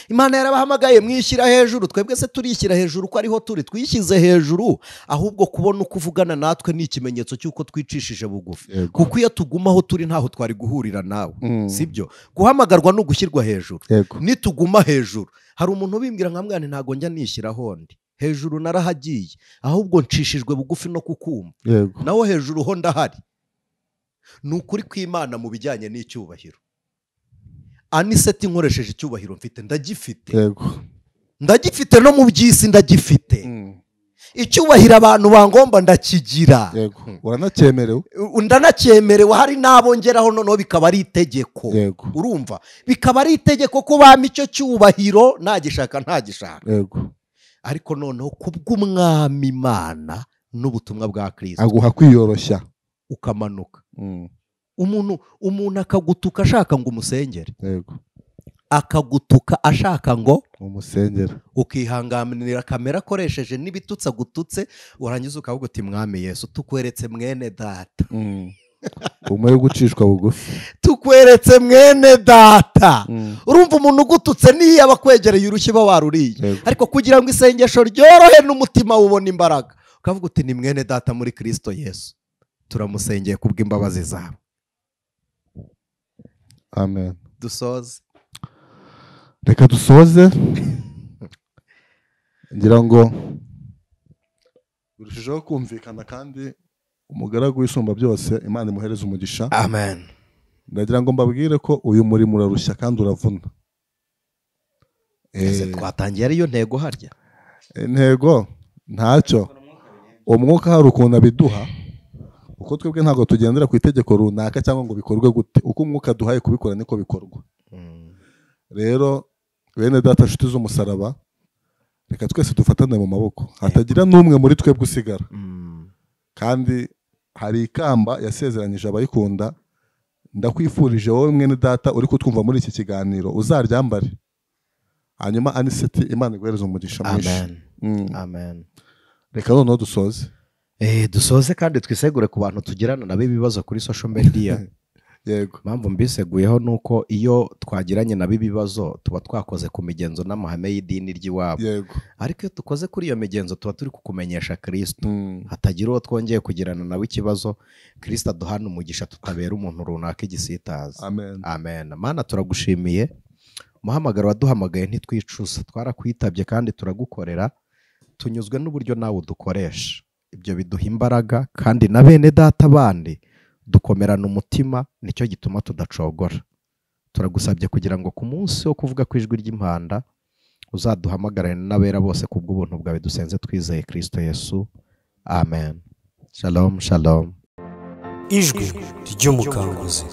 Imana yarabahamagaye mwishyira hejuru, twebwe se turishyira hejuru ko ariho turi, twishyize hejuru. Ahubwo kubona uko uvugana natwe ni ikimenyetso cy'uko twicishije bugufi, kuko iyo tugumaho turi ntaho twari guhurira nawe. Sibyo? Guhamagarwa no gushyirwa hejuru. Nituguma hejuru, hari umuntu ubimbwira nka mwana ntago njya nishyiraho ndi hejuru, narahagiye, ahubwo ncishijwe bugufi no kukumva. Naho hejuru ho ndahari. Ni ukuri kw'Imana mu bijyanye n'icyubahiro. Aniseti nkoresheje icyubahiro mfite ndagifite. Ndagifite no mu by'isi ndagifite. Icyubahiro abantu bangomba ndakigira. Uranacyemerewe. Ndanacyemerewe, hari nabo ngeraho noneho bikaba ari itegeko. Urumva? Bikaba ari itegeko ko bampa icyo cyubahiro nagishaka ntagishaka. Ariko noneho kubw'umwami Imana n'ubutumwa bwa Kristo aguha kwiyoroshya ukamanuka. Umuntu akagutuka ashaka ngo umusengere. Akagutuka ashaka ngo umusengere, ukihanganira kamera akoresheje n'ibitutsi agututse, urangiza ukavuga uti mwami Yesu tukweretse mwene data. Umuye gucishwa bugufi, tukweretse mwene data. Urumva umuntu ugututse niyo abakwegereye urushyi ba waruriye, ariko kugira ngo isengesho ryorohe n'umutima ubona imbaraga, ukavuga uti ni mwene data muri Kristo Yesu, turamusengeye kubw'imbabazi zawe. Amen. Dusoze. Reka dusoze. Ngira ngo birushijeho kumvikana kandi umugaragu w'isumba byose Imana imuhereze umugisha. Amen. Ndagira ngo mbabwire ko uyu murimo urarushya kandi uravuna. Ese twatangiye ariyo ntego harya? Intego ntacyo. Umwuka hari ukuntu abiduha, uko twebwe ntabwo tugendera ku itegeko runaka cyangwa ngo bikorwe gute, uko umwuka duhaye kubikora niko bikorwa. Rero bene data nshuti z'umusaraba, reka twese dufatane mu maboko, hatagira n'umwe muri twebwe usigara. Kandi hari ikamba yasezeranyije abayikunda. Ndakwifurije wowe mwene data uri kutwumva muri iki kiganiro uzaryambare. Hanyuma Aniseti Imana iguhereze umugisha mwinshi. Amen. Amen. Reka noneho dusoze. Dusoze kandi twisegure ku bantu tugirana nabo ibibazo kuri social media. Yego. Mpamvu mbiseguyeho nuko iyo twagiranye nabo ibibazo tuba twakoze ku migenzo n'amahame y'idini ry'iwabo. Yego. Ariko iyo tukoze kuri iyo migenzo tuba turi kukumenyesha Kristo. Hatagira uwo twongeye kugirana nawe ikibazo, Kristo aduhana umugisha tutabera umuntu runaka igisitaza. Amen. Amen. Mana turagushimiye. Umuhamagaro waduhamagaye ntitwicuza, twarakwitabye kandi turagukorera, tunyuzwe n'uburyo nawe udukoresha. Ibyo biduha imbaraga kandi na bene data bandi dukomerana umutima, nicyo gituma tudacogora. Turagusabye kugira ngo ku munsi wo kuvuga ku ijwi ry'impanda uzaduhamagarane n'abera bose kubw'ubuntu bwawe dusenze twizeye Kristo Yesu. Amen. Shalom, shalom. Ijwi ry'umukanguzi.